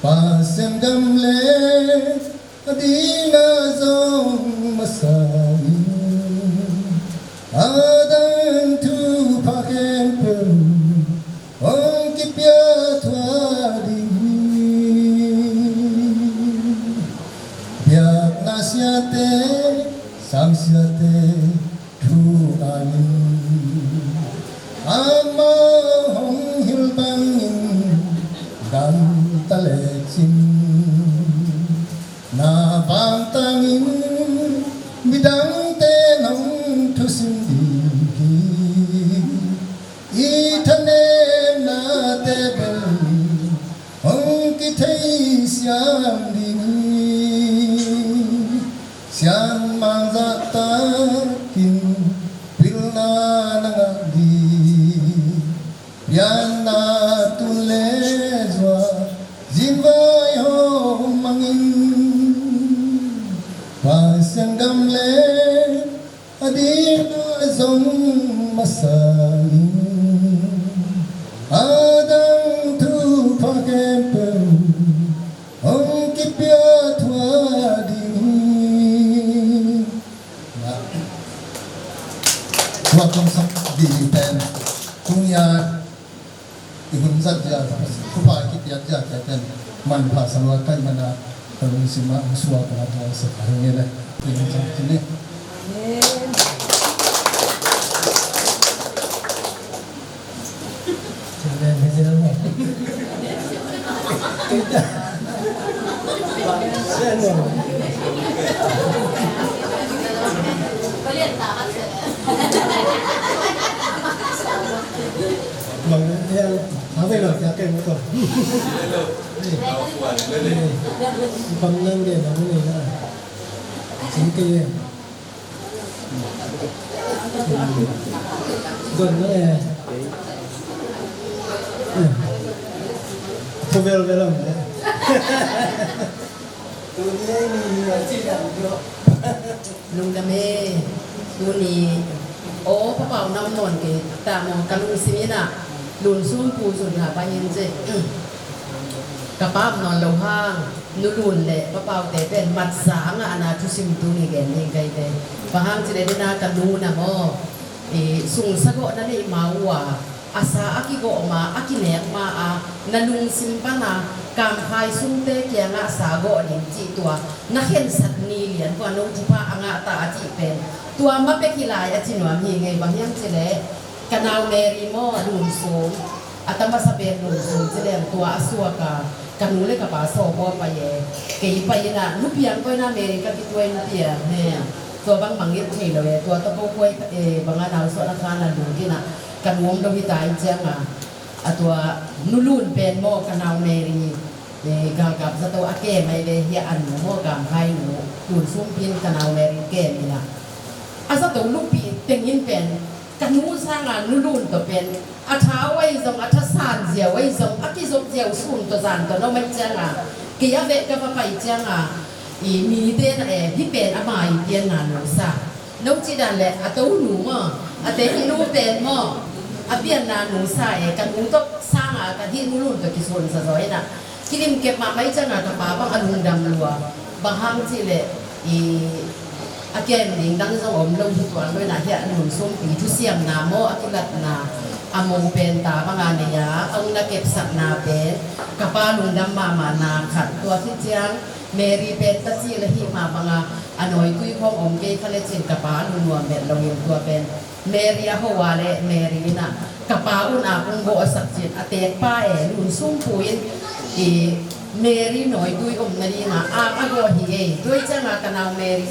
Pasian gam le a dikna zong masa in, a dang thupha khempeuh hong kipia thuah ding hi. Biakna siate, sang siate thu ngai in, amau hong hilh bangin gamta lecin, na vantangin midangte nong thusim ding hi. I thanemnate bel hong kitheisiam ding hi. Sianmang zahtakin pilna na ngah ding, pianna tun le zua, zingvai hawm mangin Pasian gam le a dikna zong masa in, a dang thupha khempeuh hong kipia thuah ding hi. Tua kong sak dih pen tung ya i hun zat zia, thupha i kipiak zia, tua pen manpha sa lua ka hih manin ka lungsim ah hong suak a, tua sa ka hong ngen e. Tua in zat ci ni. Amen. Bang ya, apa yang nak cakap betul? Bang nang dia, bang ni lah. Sini ke ya. Gon na e. Thu velvel om e. Tuni ei ni ni a ci dang jo. Lungdam e. Tuni. O, Pa Pau na om nawn kei ta maw, ka lungsim in ah Lun Sum Pu Zun Hla Pai in ci. Ka pa om nawn lo hang. Nu Lun le Pa Pau te pen mat sangin a na thusim tuni gen ding ka hi ve. Bang hang cih leh dena ka nu na maw, i sungsa gawh na neih ma uh a, a sa a kigawh ma, a kinek ma a, na lungsim pan a Kamkhai sungte kiangah sa gawh ding cih tua na khensat ni lian tua no thupha a ngah ta a cih pen tua ma pek hi lai a ci nuam hi ngei. Bang hiam cih leh ka nau Mary maw, Lun Sum. A ta masa pen Lun Sum ci leng tua a suak a, ka nu le ka pa sawm aw pai e. Kei pai in ah, nu piang koi na Mary ka kituai nu piang he. Tua bang mangngilh thei lo e, tua tawh ko kuai e, bang a nau suahna khan a lut in ah, ka nu om lo hi ta in ciang a. A tua Nu Lun pen maw, ka nau Mary, e, galkap zato a kem ai ve hi a, a nu maw, Kamkhai nu, Lun Sum Pi in ka nau Mary kem in ah. A zato lupi teng in pen, ka nu sang a Nu Lun tawh pen, a tha uh ahi zong, a thasan ziau ahi zong, a kizop ziau sun tawh zan tawh na om ahi ciang a, kei a veh ka va pai ciang a, i mite na e, hih pen a mai pianna nu sa. No cih dan leh, a to nu maw, a te nu pen maw, a pianna nu sa e, ka nu tawh sang a, ka hih Nu Lun tawh kisun sa zaw in ah, kilim kep mahmah i ciang a ka pa bang a lungdam lua. Bang hang cih leh i a kem ding dang zong om lo hi tuan lo in ah, hiah Lun Sum Pi thusiamna maw, a kilatna a mo pen ta bang a nei a, a ung na kepsakna pen ka pa lungdam mahmahna khat. Tua khit ciang Mary pen ta cih leh hih mah bang a, a nawitui khawng om kei kha lecin ka pa lungnuam met lo in tua pen Mary a ho a le Mary in ah ka pa un a kung bawh a sak cin a teek pa e, Lun Sum Pu in i Mary nawitui om nadinga aak a gawh hi ei. Tua cianga ka nau Mary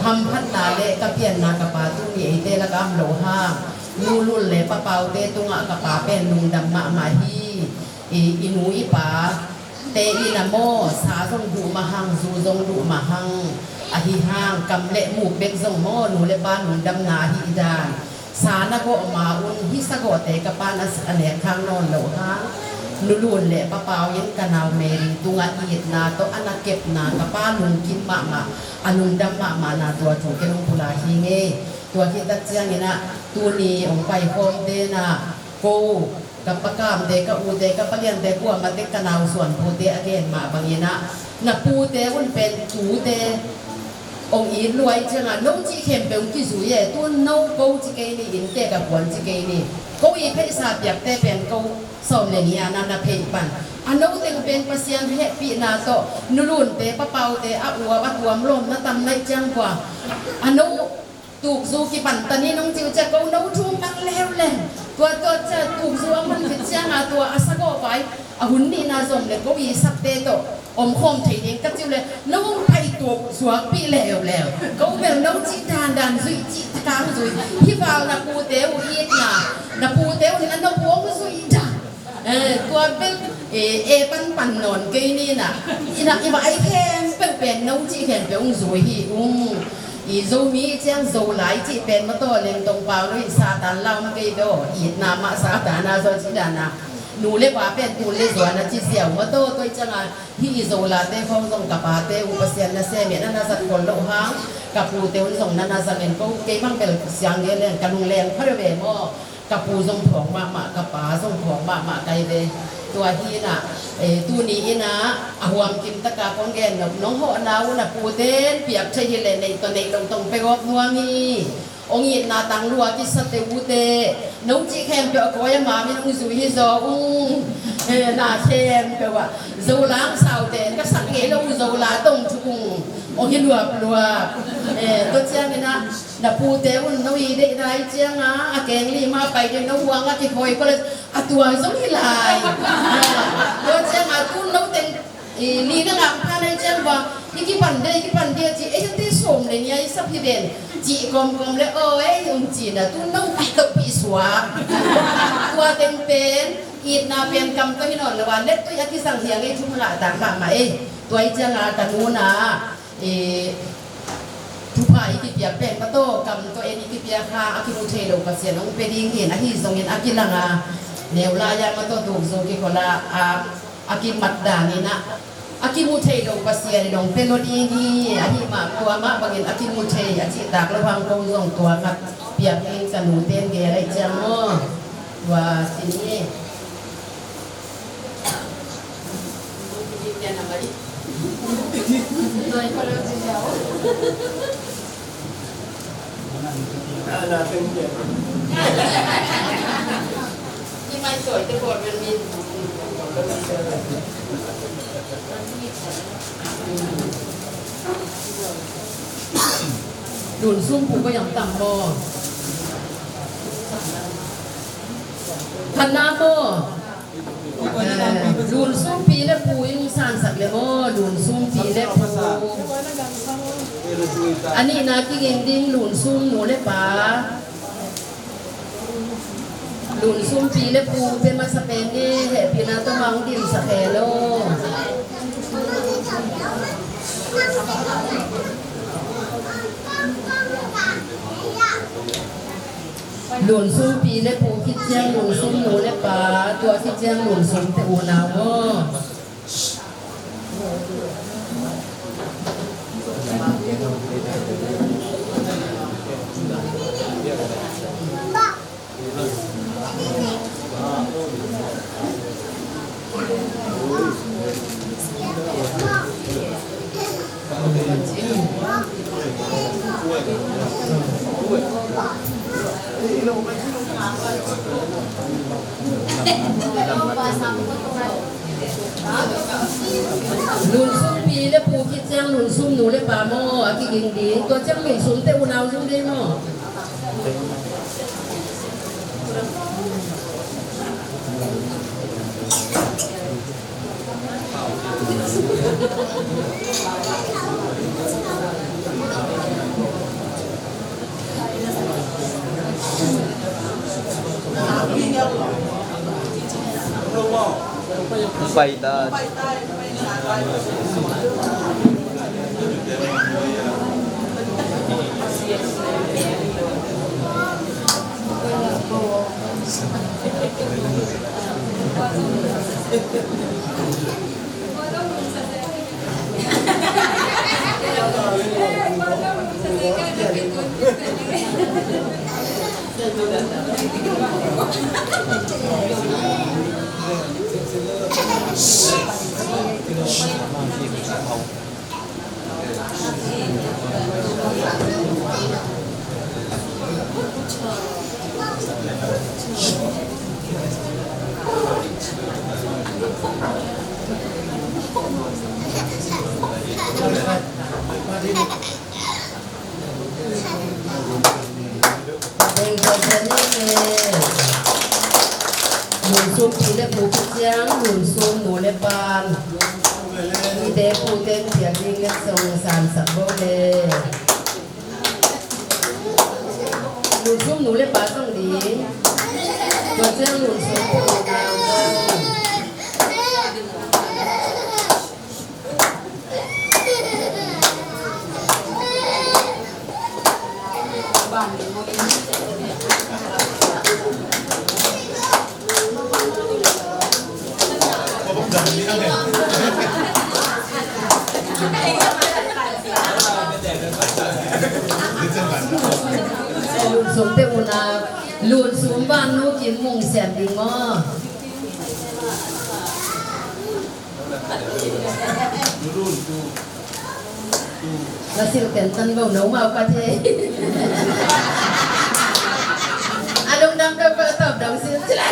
hamphatna le ka pianna ka pa tuni eite lakah om lo hang, Nu Lun le Pa Paute tungah ka pa pen lungdam mahmah hi. I, i nu i pa te in a maw, sa zong duh mah hang, zu zong duh mah hang, ahi hang kam le muk bek zong maw, nu le pa lungdamna ahi dan. Sa na gawh ma un, hih sagawhte ka pan a, a nek khang nawn loh hang, Nu Lun le Pa Pau in ka nau Mary tungah itna tawh a na kepna ka pa lungkim mahmah, a lungdam mahmahna tua thu ken hong pulak hi ngei. Tua khit tak ciangin ah tuni hong paikhawmte na ko, ka pa Kamte, ka ute, ka pa Liante, kuamah tek ka nau Suanpute a gen mah bangin ah, na pute un pen tute hong it luai ciangah no cih khempeuh hong kizui e. Tun no ko ci kei ni, innte ka kuan ci kei ni. Ko i pheisa piakte pen ko sawm le nih a na na phei pan. A no teng pen Pasian hehpihna tawh Nu Lunte, Pa Paute a uap a tuam lawm na tam naih ciang kua a no tukzu kipan ta ni nong ci uh ciah ko no thu mang leuleu. Tua tua ciah tukzu a man khit cianga tua a sagawh vai a hun nihna zom le ko i sakte tawh omkhawm thei ding ka ci uh le no hong pai tukzuakpih leuleu. Ko bel no cih dandan zuih cih takang zuih. Hih val na pute uh itna, na pute uh na no buang zuih dan. Eh, tua bel, eh, e panpan nawn kei ni na. Ina, i va ai khempeuh pen no cih khempeuh hong zui hi ung. I Zomi ciang Zolai cih pen mataw leng tong pau lo in Satan lau om kei do. Itna mah Satan a zaw ci dana. Nu le pa pen tu le zuan a ci ziau mataw tua i cianga hih i Zolate khawng zong ka pate uh Pasian na sem in a na zat khol loh hang. Ka pute un zong na na zang in ko kei bang bel siang ge leng ka lung leng pha lo ve maw. Ka pu zong phawk mahmah, ka pa zong phawk mahmah kai ve. Tua hi inah, eh, tuni inah a huam kim taka kong gen nop nong hawhna uh na puten piak thei hi leh neih tawh neih loh tong pe gawp nuam hi. Ong itna tang lua kisate ute, no cih khempeuh a kawi a mamin ong zui hi zaw ung. Eh, na khempeuh ah Zolang saute ka sak ngei lo uh Zola tong thuk ung. Ong hi luapluap. Eh, tua ciang inah na pute un no i deih nai cianga a keng li ma pai ding no huang a kikhawi college a tua zong hi lai. Tua cianga tun no teng i ni na ngam pha nai ciang ba i kipan dei kipan dei ci ei te sawm le nia i sap hi den ci kawmkawm le aw ei um ci na tun no pi to pi suak. Tua teng pen itna pen kam to hi nawn lo a let tui a kisang hiang ei thum ngah tak mahmah ei. Tua i cianga ka nu na I thupha i kipiak pen mataw kam tawh en i kipiak kha a kimu thei lo Pasian hong pe ding hin ahi zongin a kilanga neu lai-a mataw tukzu kikhola a, a kimat danin a, a kimu thei lo Pasian in hong pe lo ding hi. Ahi mah tua mah bangin a kimu thei a cihtak lo hang kong zong tua khat piak ding ka nu ten gel ahi ciang maw? Tua sin hi. Lun sum pu ko yam tam maw? Khan na maw? Eh, Lun sum pi le pu in sansak le maw? Lun sum pi le pu. A nihna kiging ding Lun sum nu le pa. Lun sum pi le pu te masa pen ni hehpihna tawh mah hong dimsak hen aw. Lun sum pi le pu khit ciang Lun sum nu le pa, tua khit ciang Lun sum te unau maw? Lun sum pi le pu khit ciang Lun sum nu le pa maw a kiging ding, tua ciang Lun sum te unau zong dei maw? Pai ta. Lun sum pi le pu, pu ciang lun sum nu le pa, nite pute piak ding le song san sak bo le. Lun sum nu le pa zong ding. Tua ciang lun sum pu le nau zong. Lun sum te una, lun sum van nu kim mung siam ding maw. Na silh tentan lo, no mau ka thei. A lungdam peuhpeuh, a tawpdam silh cila.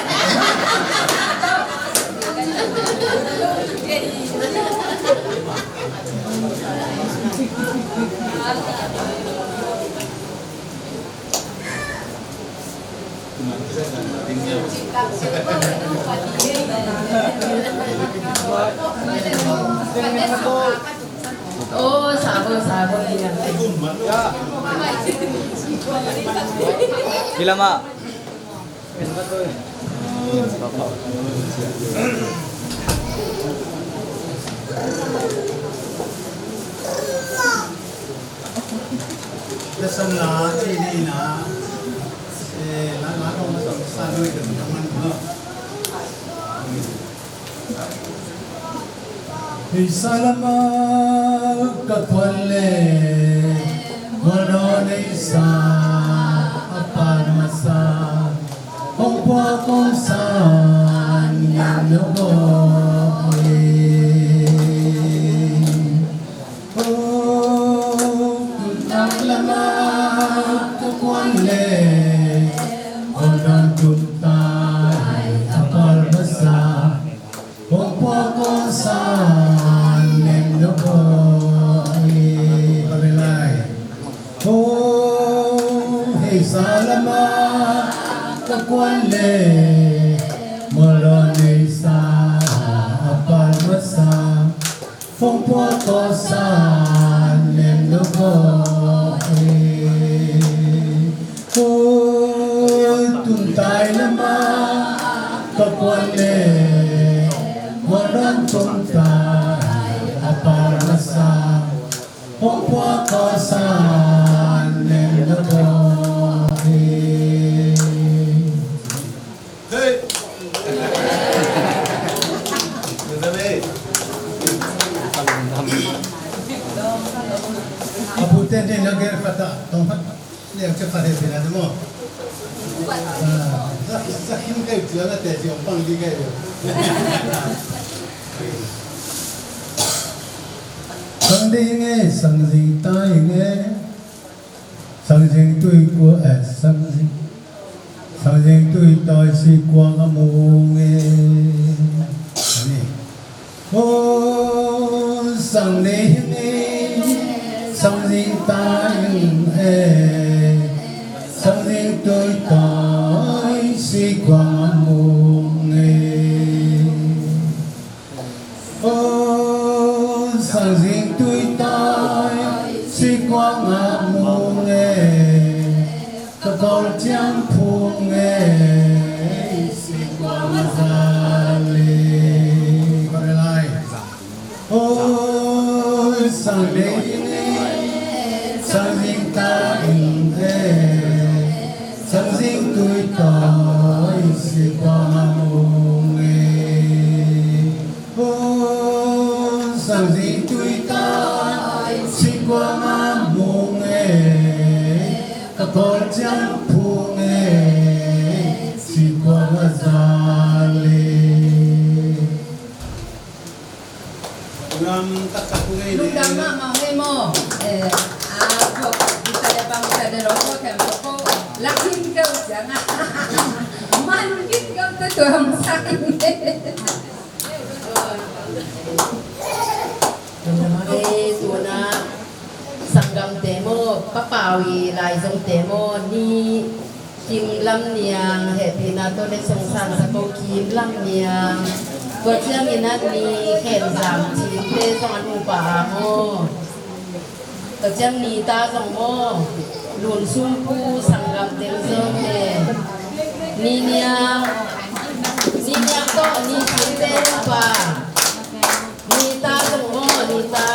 Oh, sabo, sabo. Bila ma. Lasam la, ci ni na. Eh, la, la, la, la, la, la, la, la, la. Hei sa lama ka kuan le, mual dawn hei sa a pal masa. Kong pua kong san niam lo ko e. Tung tak lama ka kuan le, ol dan tung tai a pal masa. Pong pua kong san nem lo ko e. Ka ve lai. Ko hei sa lama ka kuan le, mual dawn hei sa a pal masa. Kong pua kong san nem lo ko e. Ko tung tai lama ka kuan le, mual dawn tung tai a pal masa. Kong pua kong san nem lo ko e. Hei. A pute ni na ger kata tong hat. Ni ang cepat hei pina demo. Ah, sa sa kim kai tua na te tua pang di kai tua. Sang ding e, sang zing tai nge. Sang zing tui kua, eh, sang zing. Sang zing tui tai si kua ka mung e. Ani. O sang ding e, sang zing tai e. Sang zing tui tai si kua ka mung e. O Sang zing tui tai, si kuang a mung e, ka kawl ciang phung e, si kuang a za le. Oi, sang dei ing e, sang zing ta ing e, sang zing tui tai, si kuang a mung e. Oi, sang zing tui tai, si kuang a mung e, ka kawl ciang phung e, si kuang a za le. Lungdam mahmah hi maw. Eh, a, ko, kita le pang kita de lo ko kem ko la kin ko jang a. Man kin ko te tuam sang. Eh, tuna sanggamte maw, Pa Pau i laizongte maw, ni Kim Lam Niang, hehpihna tawh le song sang sa ko Kim Lam Niang. Tua ciangin a ni Khen Zam Cin te zong a nupa a maw. Tua ciang Ni Ta zong maw. Lun Sum Pu sanggam teng zong e. Ni Niang. Ni Niang tawh Ni Cin te nupa. Ni Ta zong maw, Ni Ta.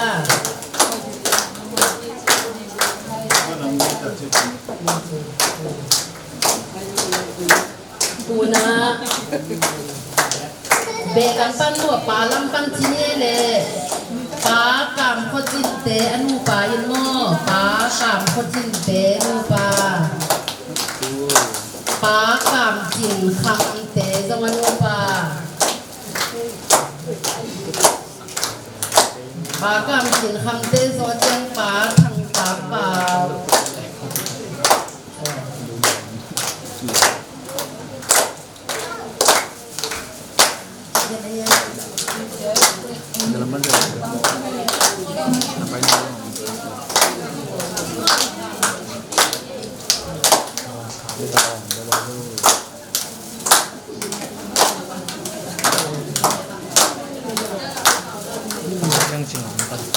Tuna beh lam pan maw, pa lam pan ci ni le. Pa Kam Khua Cin te a nupa in maw, Pa Kam Khua Cin te nupa. Pa Kam Cin Kham te zong a nupa. Pa Kam Cin Kham te zong a ciang Pa Thang Pa Pau.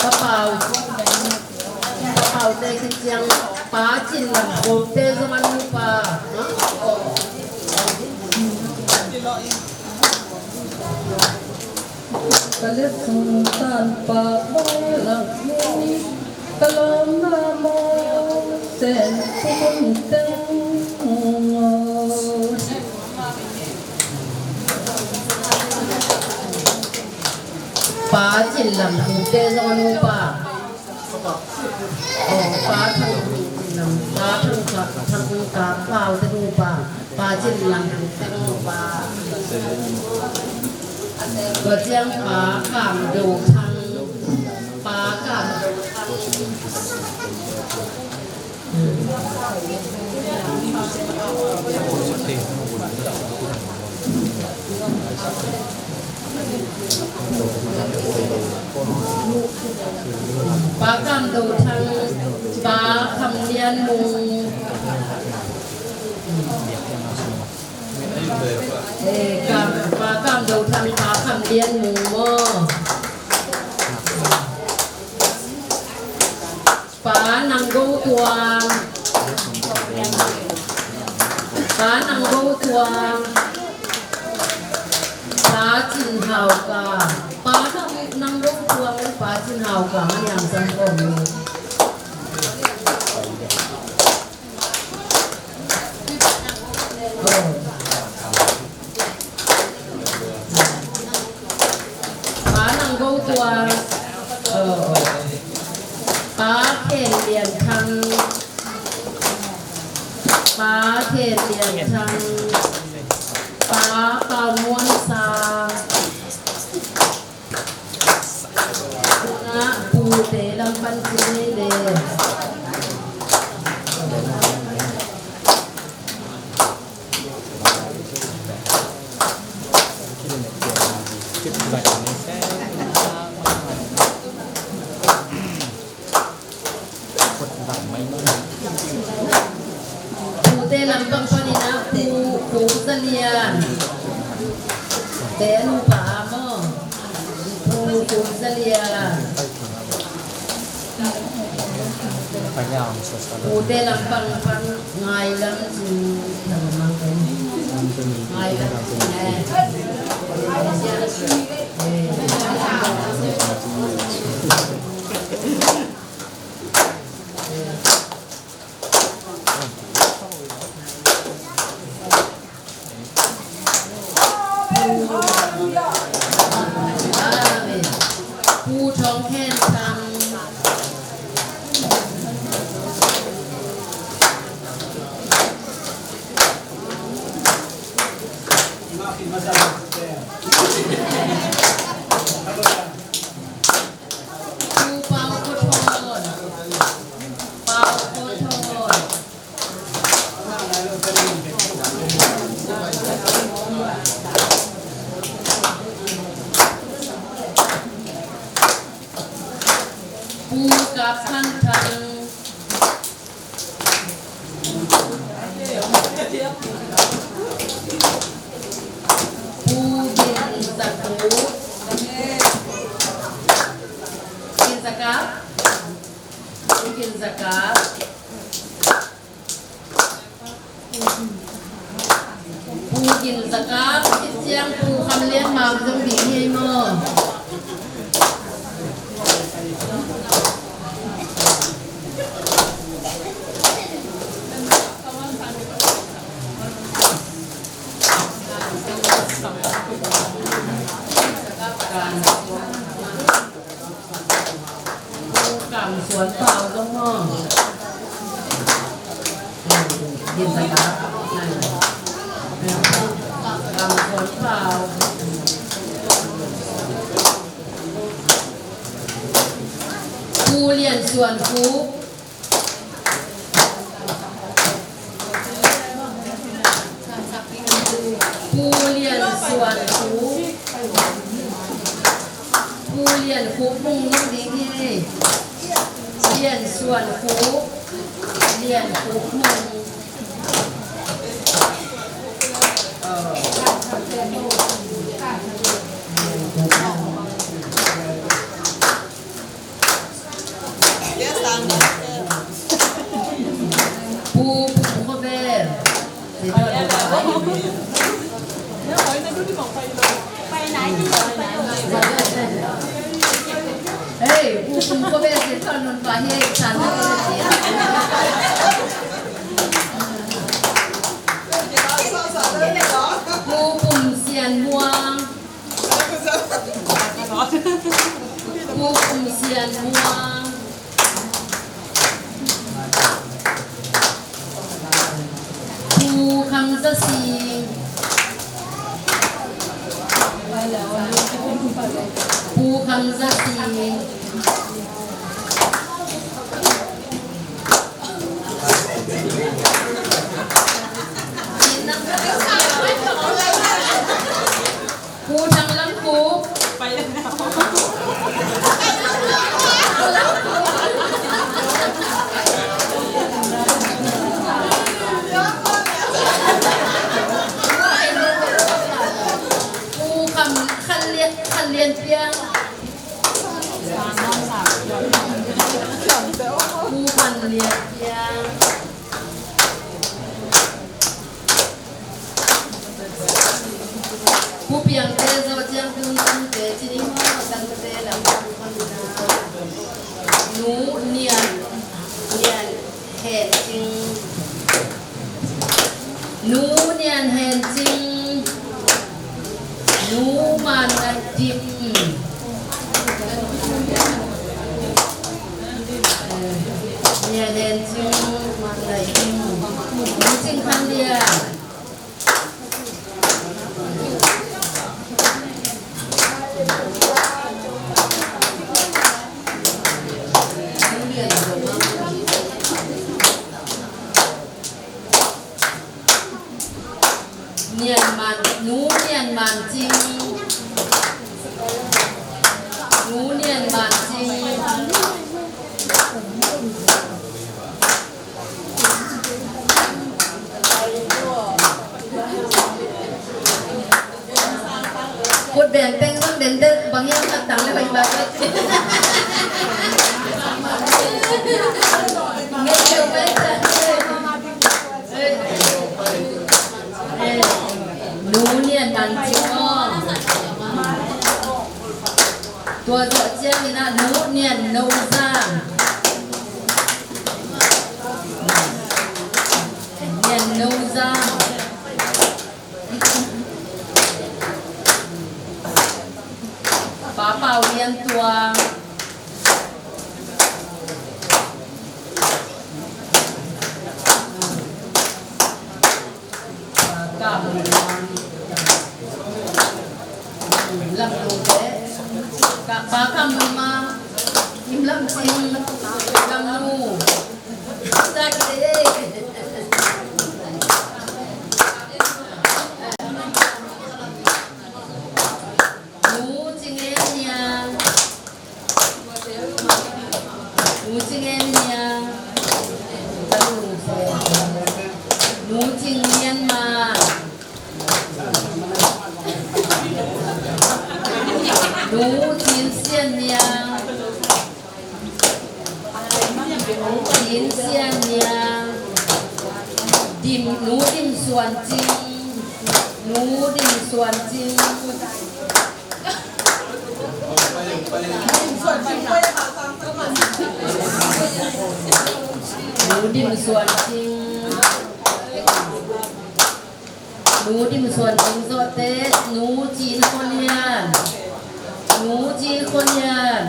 Pa Pau, Pa Pau te khit ciang Pa Cin Lam Khup te zong a nupa. Ka letsong tan pa bang lak hi. Ka lawmna maw, sen pukun teng. Pa Cin Lam Khup te zong a nupa. Oh, Pa Thang Cin Lam, Pa Thang Ka, Thang Ka Pau te nupa. Pa Cin Lam Khup te nupa. Tua ciang Pa Kam Do Thang. Pa Kam Do Thang. Pa Kam Do Thang, Pa Kham Lian Mung. Eh, Kam, Pa Kam Do Thang, Pa Kham Lian Mung maw. Pa Nang Go Kuang. Pa Nang Go Kuang. Pa Cin Hau Ka. Pa Nang, Nang Go Kuang, Pa Cin Hau Ka, man yang sang ko ni. Pa Nang Go Kuang. Pa Khen Lian Thang. Pa Khen Lian Thang. Pa Pau Muan Sang. Tuna pute lam pan ci ni le. Pute lam pang panin a Pu, Pu Za Lian. Te a nupa maw. Pu, Pu Za Lian. Ute lampang pan ngai lam cin, ngai lam cin, eh. Pu Thawng Khen Thang. Pu Pau Kho Thon. Pau Kho Thon. Pu Kap Khan Thang. Pu Gin Za Kup. Gin Za Kap. Pu Gin Za Kap. Pu Gin Za Kap, khit ciang Pu Kham Lian Mam zong ding hi ei maw? Pu Kam Suan Pau zong maw? Gin Za Kap. Kam Suan Pau. Pu Lian Suan Khup. Pu Lian Suan Khup. Pu Lian Khup Mung nong ding hi. Lian Suan Khup. Lian Khup Mung. Pu, Pu Khaw Bel. Hei, Pu Pum Khaw Bel, Sia Thon Nun Pa hi, san na. Pu Pum Sian Muang. Pu Kum Sian Muang. Pu Kham Za Sing. Pu Kham Za Sing. Pu Thang Lam Khup. Pu Kham, Khan Lian, Khan Lian Piang. Pu Khan Lian Piang. Pu Piangte zawh ciang tun tangte ci ni maw, tangte lam tang khan na. Nu Nian, Nian Hen Cing. Nu Nian Hen Cing. Nu Man Nai Dim. Nian Hen Cing, Man Nai Dim. Nu Cing Phan Lian. Nian Man, Nu Nian Man Cing. Nu Nian Man Cing. Nu Nian No Zang. Nian No Zang. Pa Pau Nian Tuang. Ka Mun Mang. Lam Lu te. Ka, Pa Ka Mun Mang. Im Lam Cing. Lam Lu. Sa ki te. Nu Cing En Niang. Nu Cing En Niang. Nu Cing Nian Mang. Nu Cin Sian Niang. Cin Sian Niang. Dim, Nu Dim Suan Cing. Nu Dim Suan Cing. Nu Dim Suan Cing. Nu Dim Suan Cing zawh teh, Nu Cin Khua Lian. Nu Cin Khua Lian.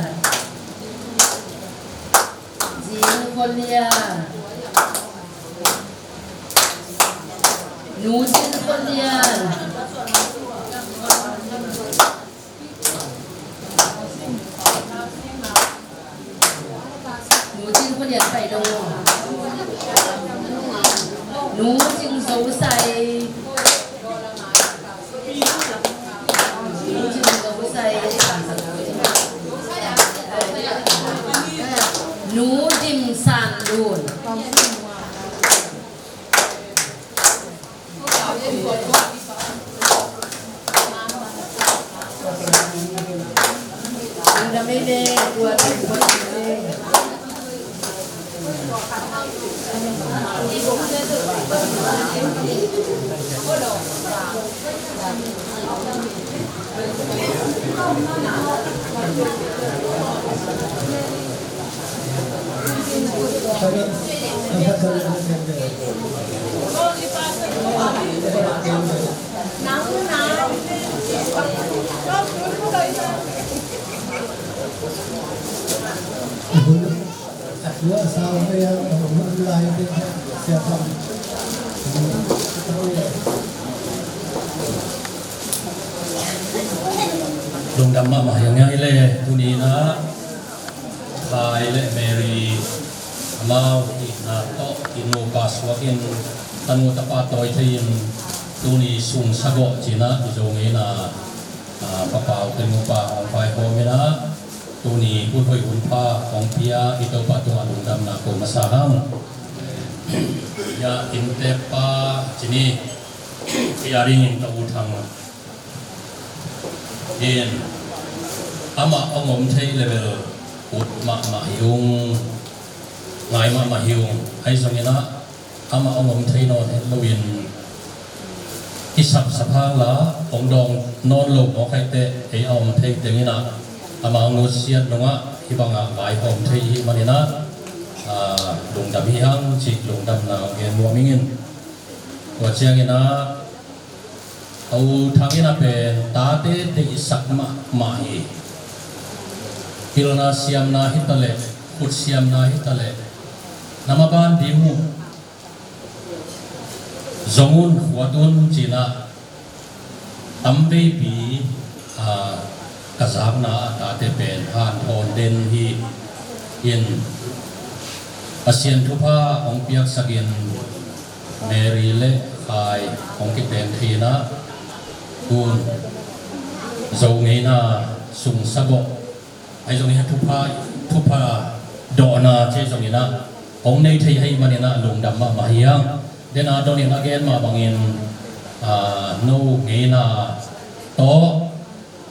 Cin Khua Lian. Nu Cin Khua Lian. Nu Cin Khua Lian pai dong. Nu Cin Zo Sai. Nu Cin Zo Sai. Nu Dim San Lun. Lungdam mahmah hi ing ei le, tuni-in ah Khai le Mary amau hihna tawh i nupa suakin tanu tapa tawi thei-in tuni sung sagawh ci-in ah i Zo ngeina, ah, Pa Pau te nupa hong vaihawm in ah tuni hun hoih hun pha hong pia i Topa tungah lungdamna ko masa hang. Ya innteekpa ci ni, i a dingin ka U Thang in amah hong om thei level ut mahmah hi ung, ngai mahmah hi ung. Ahi zongin ah amah hong om thei nawn het loin kisapsap hang la hong dawng nawn lo mawk ahih teh ei a om thei teng in ah amah hong nusiat nungah hih bangah vaihawm thei i hih manin ah, ah, lungdam hi hang cih lungdamna hong gen nuam ing in. Tua ciangin ah a U Thang in a pen tate deihsak mahmah hi. Pilna siamna hi taleh, khut siamna hi taleh, na maban ding uh, zong un, khuat un ci-in ah tam veipi, ah, ka zakna ah tate pen hanthawn den hi. In Pasian thupha hong piaksakin Mary le Khai hong kiteng thei-in ah tun Zo ngeina sung sagawh, ahi zongin ah thupha, thupha dawhna ci zongin ah hong nei thei ahih manin ah lungdam mahmah hi hang. Den a donin a gen mah bangin, ah, no ngeina tawh,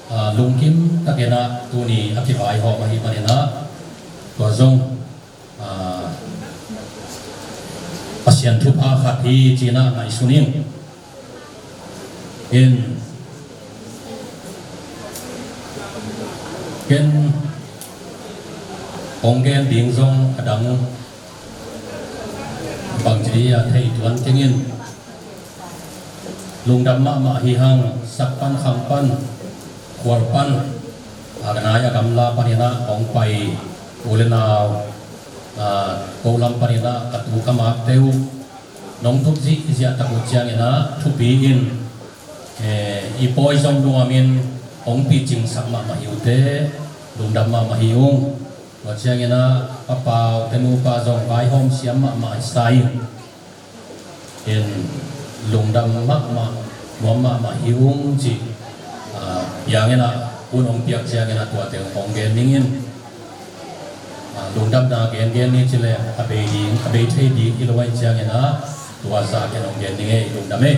ah, lungkim takin ah tuni a kivaihawm ahih manin ah tua zong, ah, Pasian thupha khat hi ci-in ah ngaihsun ing. In, ken Hong gen ding zong a dang bangci dih a thei tuan keng in. Lungdam mahmah hi hang, sak pan khang pan, khual pan, a ka nai a gamla panin ah hong pai u le nau, a, ko lam panin ah ka tu ka makte uh nong thup zihziah tak uh ciangin ah thupi in, eh, i pawi zong nuamin hong picingsak mahmah hi uh teh, lungdam mahmah hi ung. Tua ciangin ah Pa Pau te nupa zong vaihawm siam mahmah hi sa in, in lungdam mahmah, nuam mahmah hi ung cih, ah, piangin ah, hun hong piak ciangin ah tuate hong gen ning in, ah, lungdamna gengen ni ci leh a bei ding, a bei thei ding hi lo ahih ciangin ah tua zah ken hong gen ning ei, lungdam ei.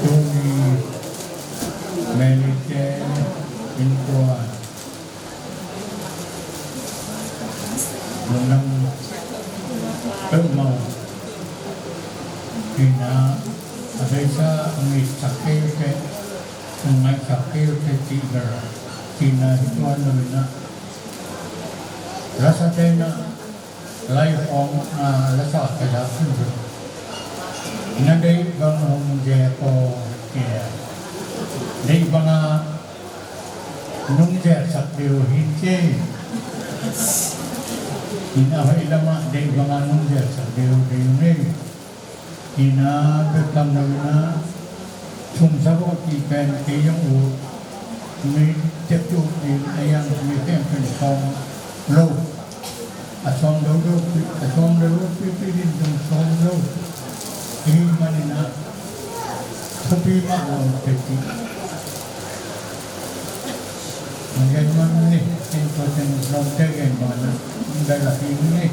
Tuni Melite innkuan lungdam peuhmah hi in ah, a beisa a ngitsak kei uh teh, a ngaihsak kei uh teh cih bel cihna hi tuan lo in ah, lasate in ah, lai khawng, ah, lasa khat ah, na deih bang hong zek aw, ci a, deih bangah nong zelsak ding uh hi, ci. In a hoih lamah deih bangah nong zelsak ding uh ding uh hi. Ina bek tham lo ina, sum sa bawh cih pen kei zong ut, mi tek tuk ding a, yang mi khempeuh in sawm lo. A sawm lo lo pi, a sawm lo lo pipi ding zong sawm lo. Hih manin ah thupi mah lo te cih. Gen man ni, in tua teng lawmte gen man ah, in dah lah hi ni.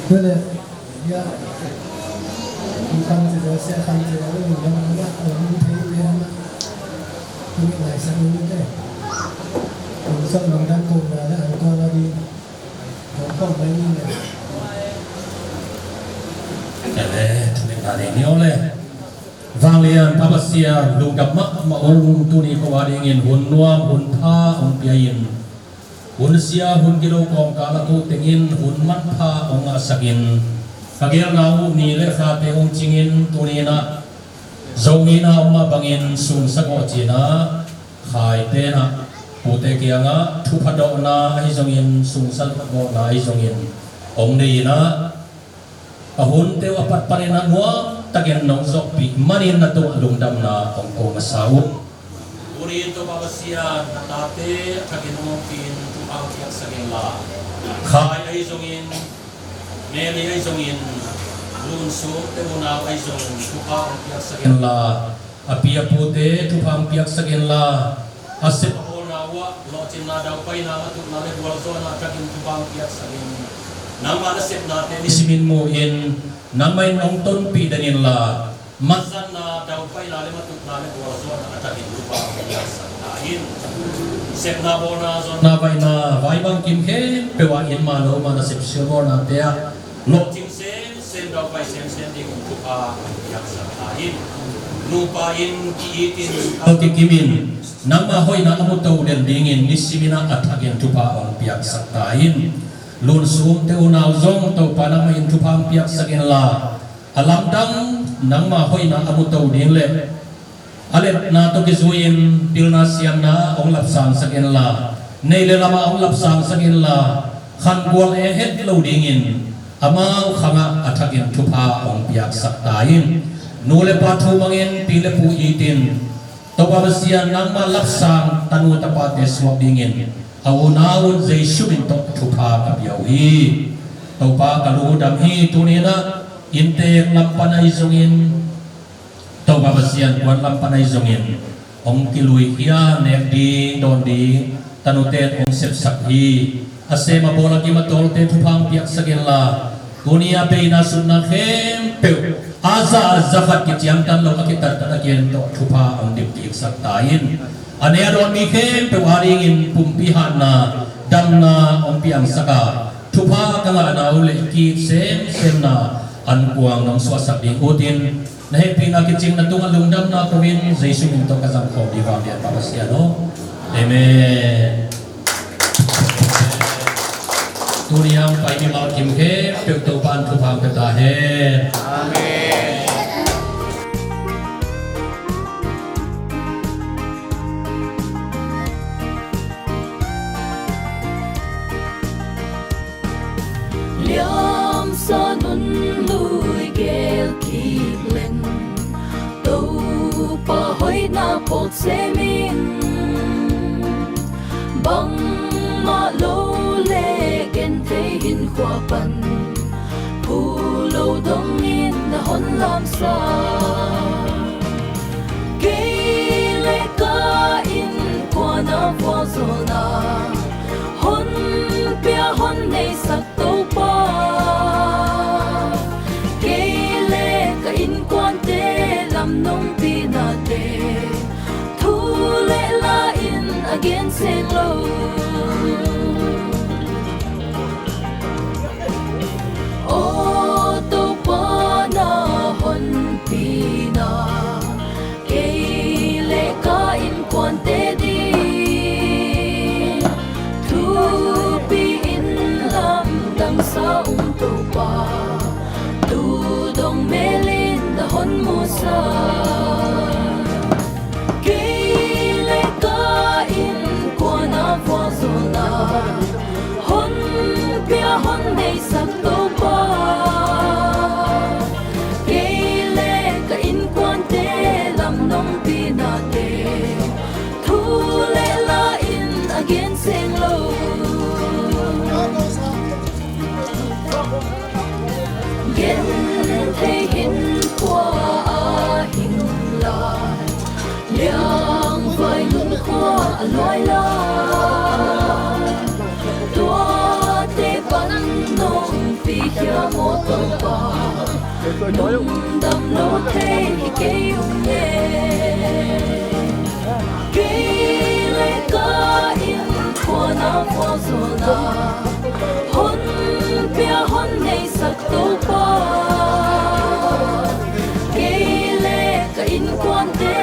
Tua leh, ya, i kan ci zo, sia kan ci zo, i lungdam na, a lungdam thei te na, tuni lai sa ni te. Kum sa lungdam ko na le, ang ko na di, ang ko mai ni le. Ele, tuni lai ni o le. Vanglian Pa Pasian, lungdam mahmah ung, tuni ko a dingin hun nuam, hun pha ong pia in. Hun sia, hun gilo kawmkal a ko tengin hun manpha ong ngahsakin, ka geelna uh ni le khate ong cingin, tuni in ah Zo ngina om mah bangin sungsa gawh cina, Khaite in ah pute kiangah thupha dawhna ahi zongin, sungsa gawhna ahi zongin ong nei in ah, a hunte uh a pat panin a nuam takin nong zawhpih manin na tungah lungdamna kong ko masa uh. Tuni in Topa Pasian, na tate a thakin hong ompih in thupha hong piaksak inla, Khai ahi zongin, Meli ahi zongin, Lunsum te unau ahi zongin thupha hong piaksak inla, a pi a pute thupha hong piaksak inla, a sep a bawlna uh ah lawhcinna, daupaina, matutna le gualzawhna a thakin thupha hong piaksak in. Nangmah na sepnate nisimin mu in, nangmah in hong tonpih den inla, matzanna, daupaina le matutna le gualzawhna a thakin thupha hong piaksak ta in. Sepna, bawlna, zonna, vaihna, vai bangkim khempeuh ah in mah lo mah na sepsil bawlnate ah lawhcing semsem, daupai semsem dingin thupha hong piaksak ta in. Nupa in, ki-it in, kal kikim in, nangmah hoihna a muto den dingin nisimin ah a thakin thupha hong piaksak ta in. Lunsum te unau zong Topa nangmah in thupha hong piaksak inla, a lamdang nangmah hoihna a muto ding le a letna tawh kizui-in pilna siamna hong lapsangsak inla, nei le lamah hong lapsangsak inla, khangual e het lo dingin amau khangah a thakin thupha hong piaksak ta in. Nu le pa thu mangin, pi le pu it in, Topa Pasian nangmah lapsang tanu tapate suak dingin a unau un Jesu min tawh thupha ka pia uh hi. Topa, ka lungdam hi. Tuni in ah inntek lam pan ahi zongin, Topa Pasian, kuan lam pan ahi zongin hong kiluikhia, nek ding, dawn ding tanute in hong sepsak hi. A sem a bawl a kim a tawlte thupha hong piaksak inla, tuni a beina sutna khempeuh a za a za khat kiciangtan lo a kitattat a kiang tawh thupha hong dipkiksak ta in. A ne a dawn mi khempeuh a dingin pumpi hatna, damna hong piangsak a, thupha ka ngahna uh le ki-it semsemna ankuang nong suahsak ding ut in, na hehpihna kicing, na tungah lungdamna ko-in Jesu min tawh ka zangkhawm ding hi, vanglian Pa Pasian aw. Amen. Tuni a hong pai mimal kim khempeuh Topa in thupha hong pia ta hen. Amen. Liamsa nunlui gel kik leng, Topa hoihna phawk sem in. Bangmah lo le genthei hinkhua pan phu lo dongin na hon lamsa. Kei le ka innkuan a vualzawlna hon pia hon neisak Topa, kei le ka innkuante lam nong pihnate thu le la in a gen seng lo. Aw Topa, na honpina kei le ka innkuante ding thupi in lamdangsa ung Topa, tu dong melin na hon musa. Kei le ka innkuan a vualzawlna hon pia hon neisak Topa, kei le ka innkuante lam nong pihnate thu le la in a gen seng lo. Genthei hinkhua a hing lai, liangvai nunkhua a luai lai, tuate pan nong pikhia Aw Topa, lungdam lo thei hi kei ung e. Kei le ka innkuan a vualzawlna hong pia hong neisak Topa, kei le ka innkuante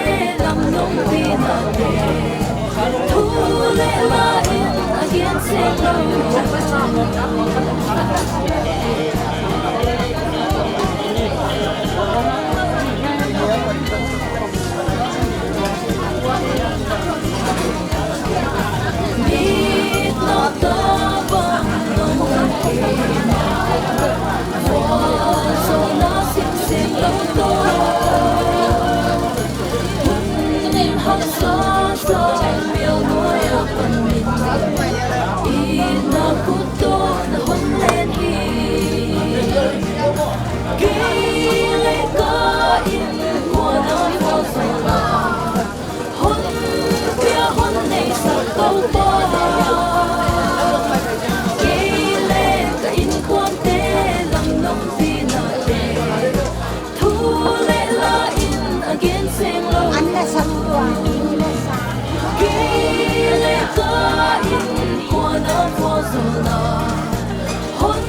lam nong pi nate thu le la in a gen seng lo. Hong pia hong neisak Topa, kei le ka innkuante lam nong pi nate thu le la in a gen seng lo. Kei le ka innkuan a vualzawlna hong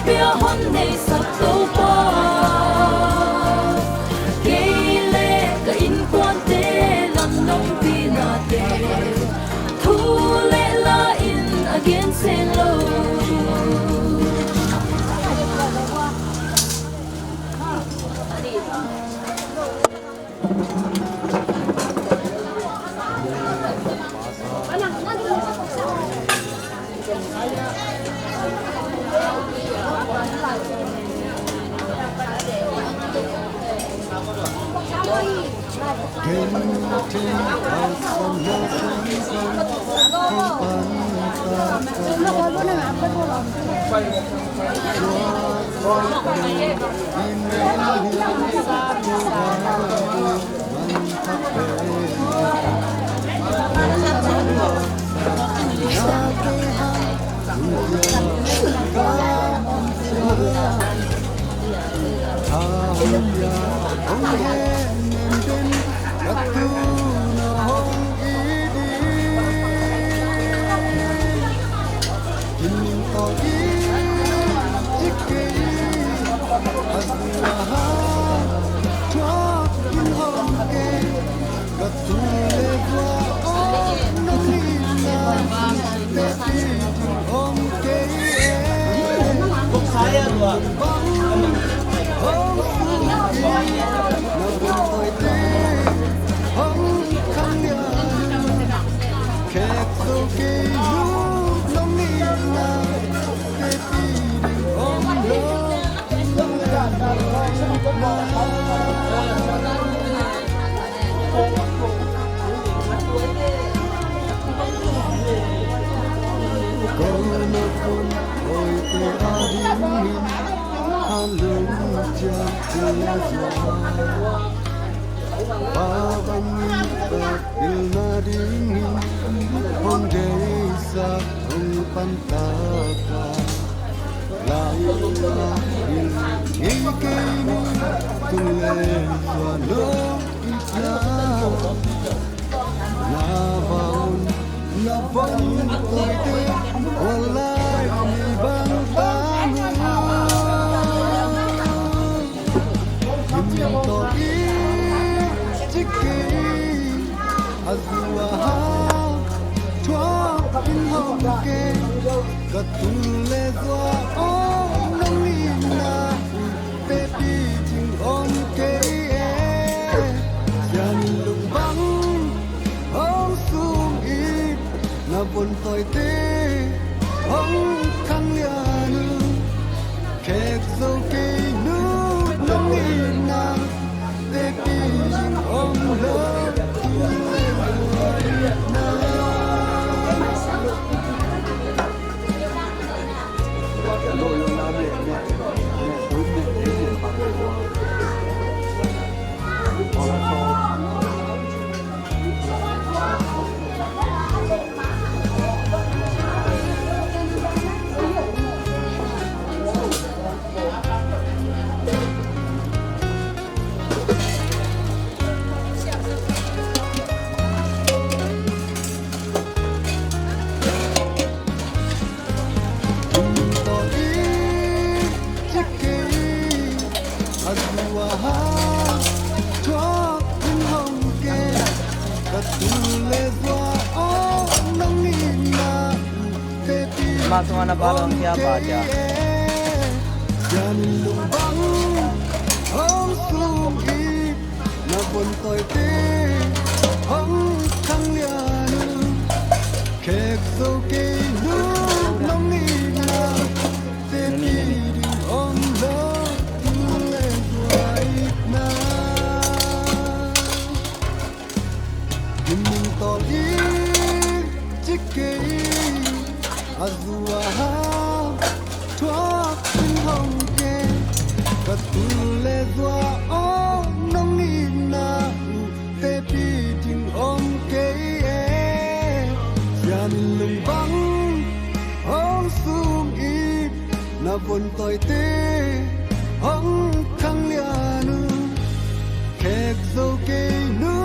pia hong neisak Topa, kei le ka innkuante lam nong pi nate thu le la in a gen seng lo. Pa bangin ka pilna dingin hong deihsak hong pantaka. Lai la in ngei kei ni, tung le zua lo i pia. Na vaun na von toite, walai mi bang bang. Him to i chiki a zua ha, thuak in hong kei, ka tung le zua om nong i na. Pepi ding om kei e, sian lung bang hong sum i, na von toite hong khang lian u, khek zo kei nu nong i na. Pepi ding om lo tu na. Mah sungah na pa lawng kia pa cia. Sianin lung bang hong sung i na von tawite hong khang lian uh. Khek zo kei nu nong itna tepi ding om lo tu le tua itna. Himhing tawl i ci kei a zua ha thuak in hong kei ka tu le zua aw nong itna uh tepi ding om kei e. Sianin lung bang hong sung i na von tawite hong khang lian uh. Khek zo kei nu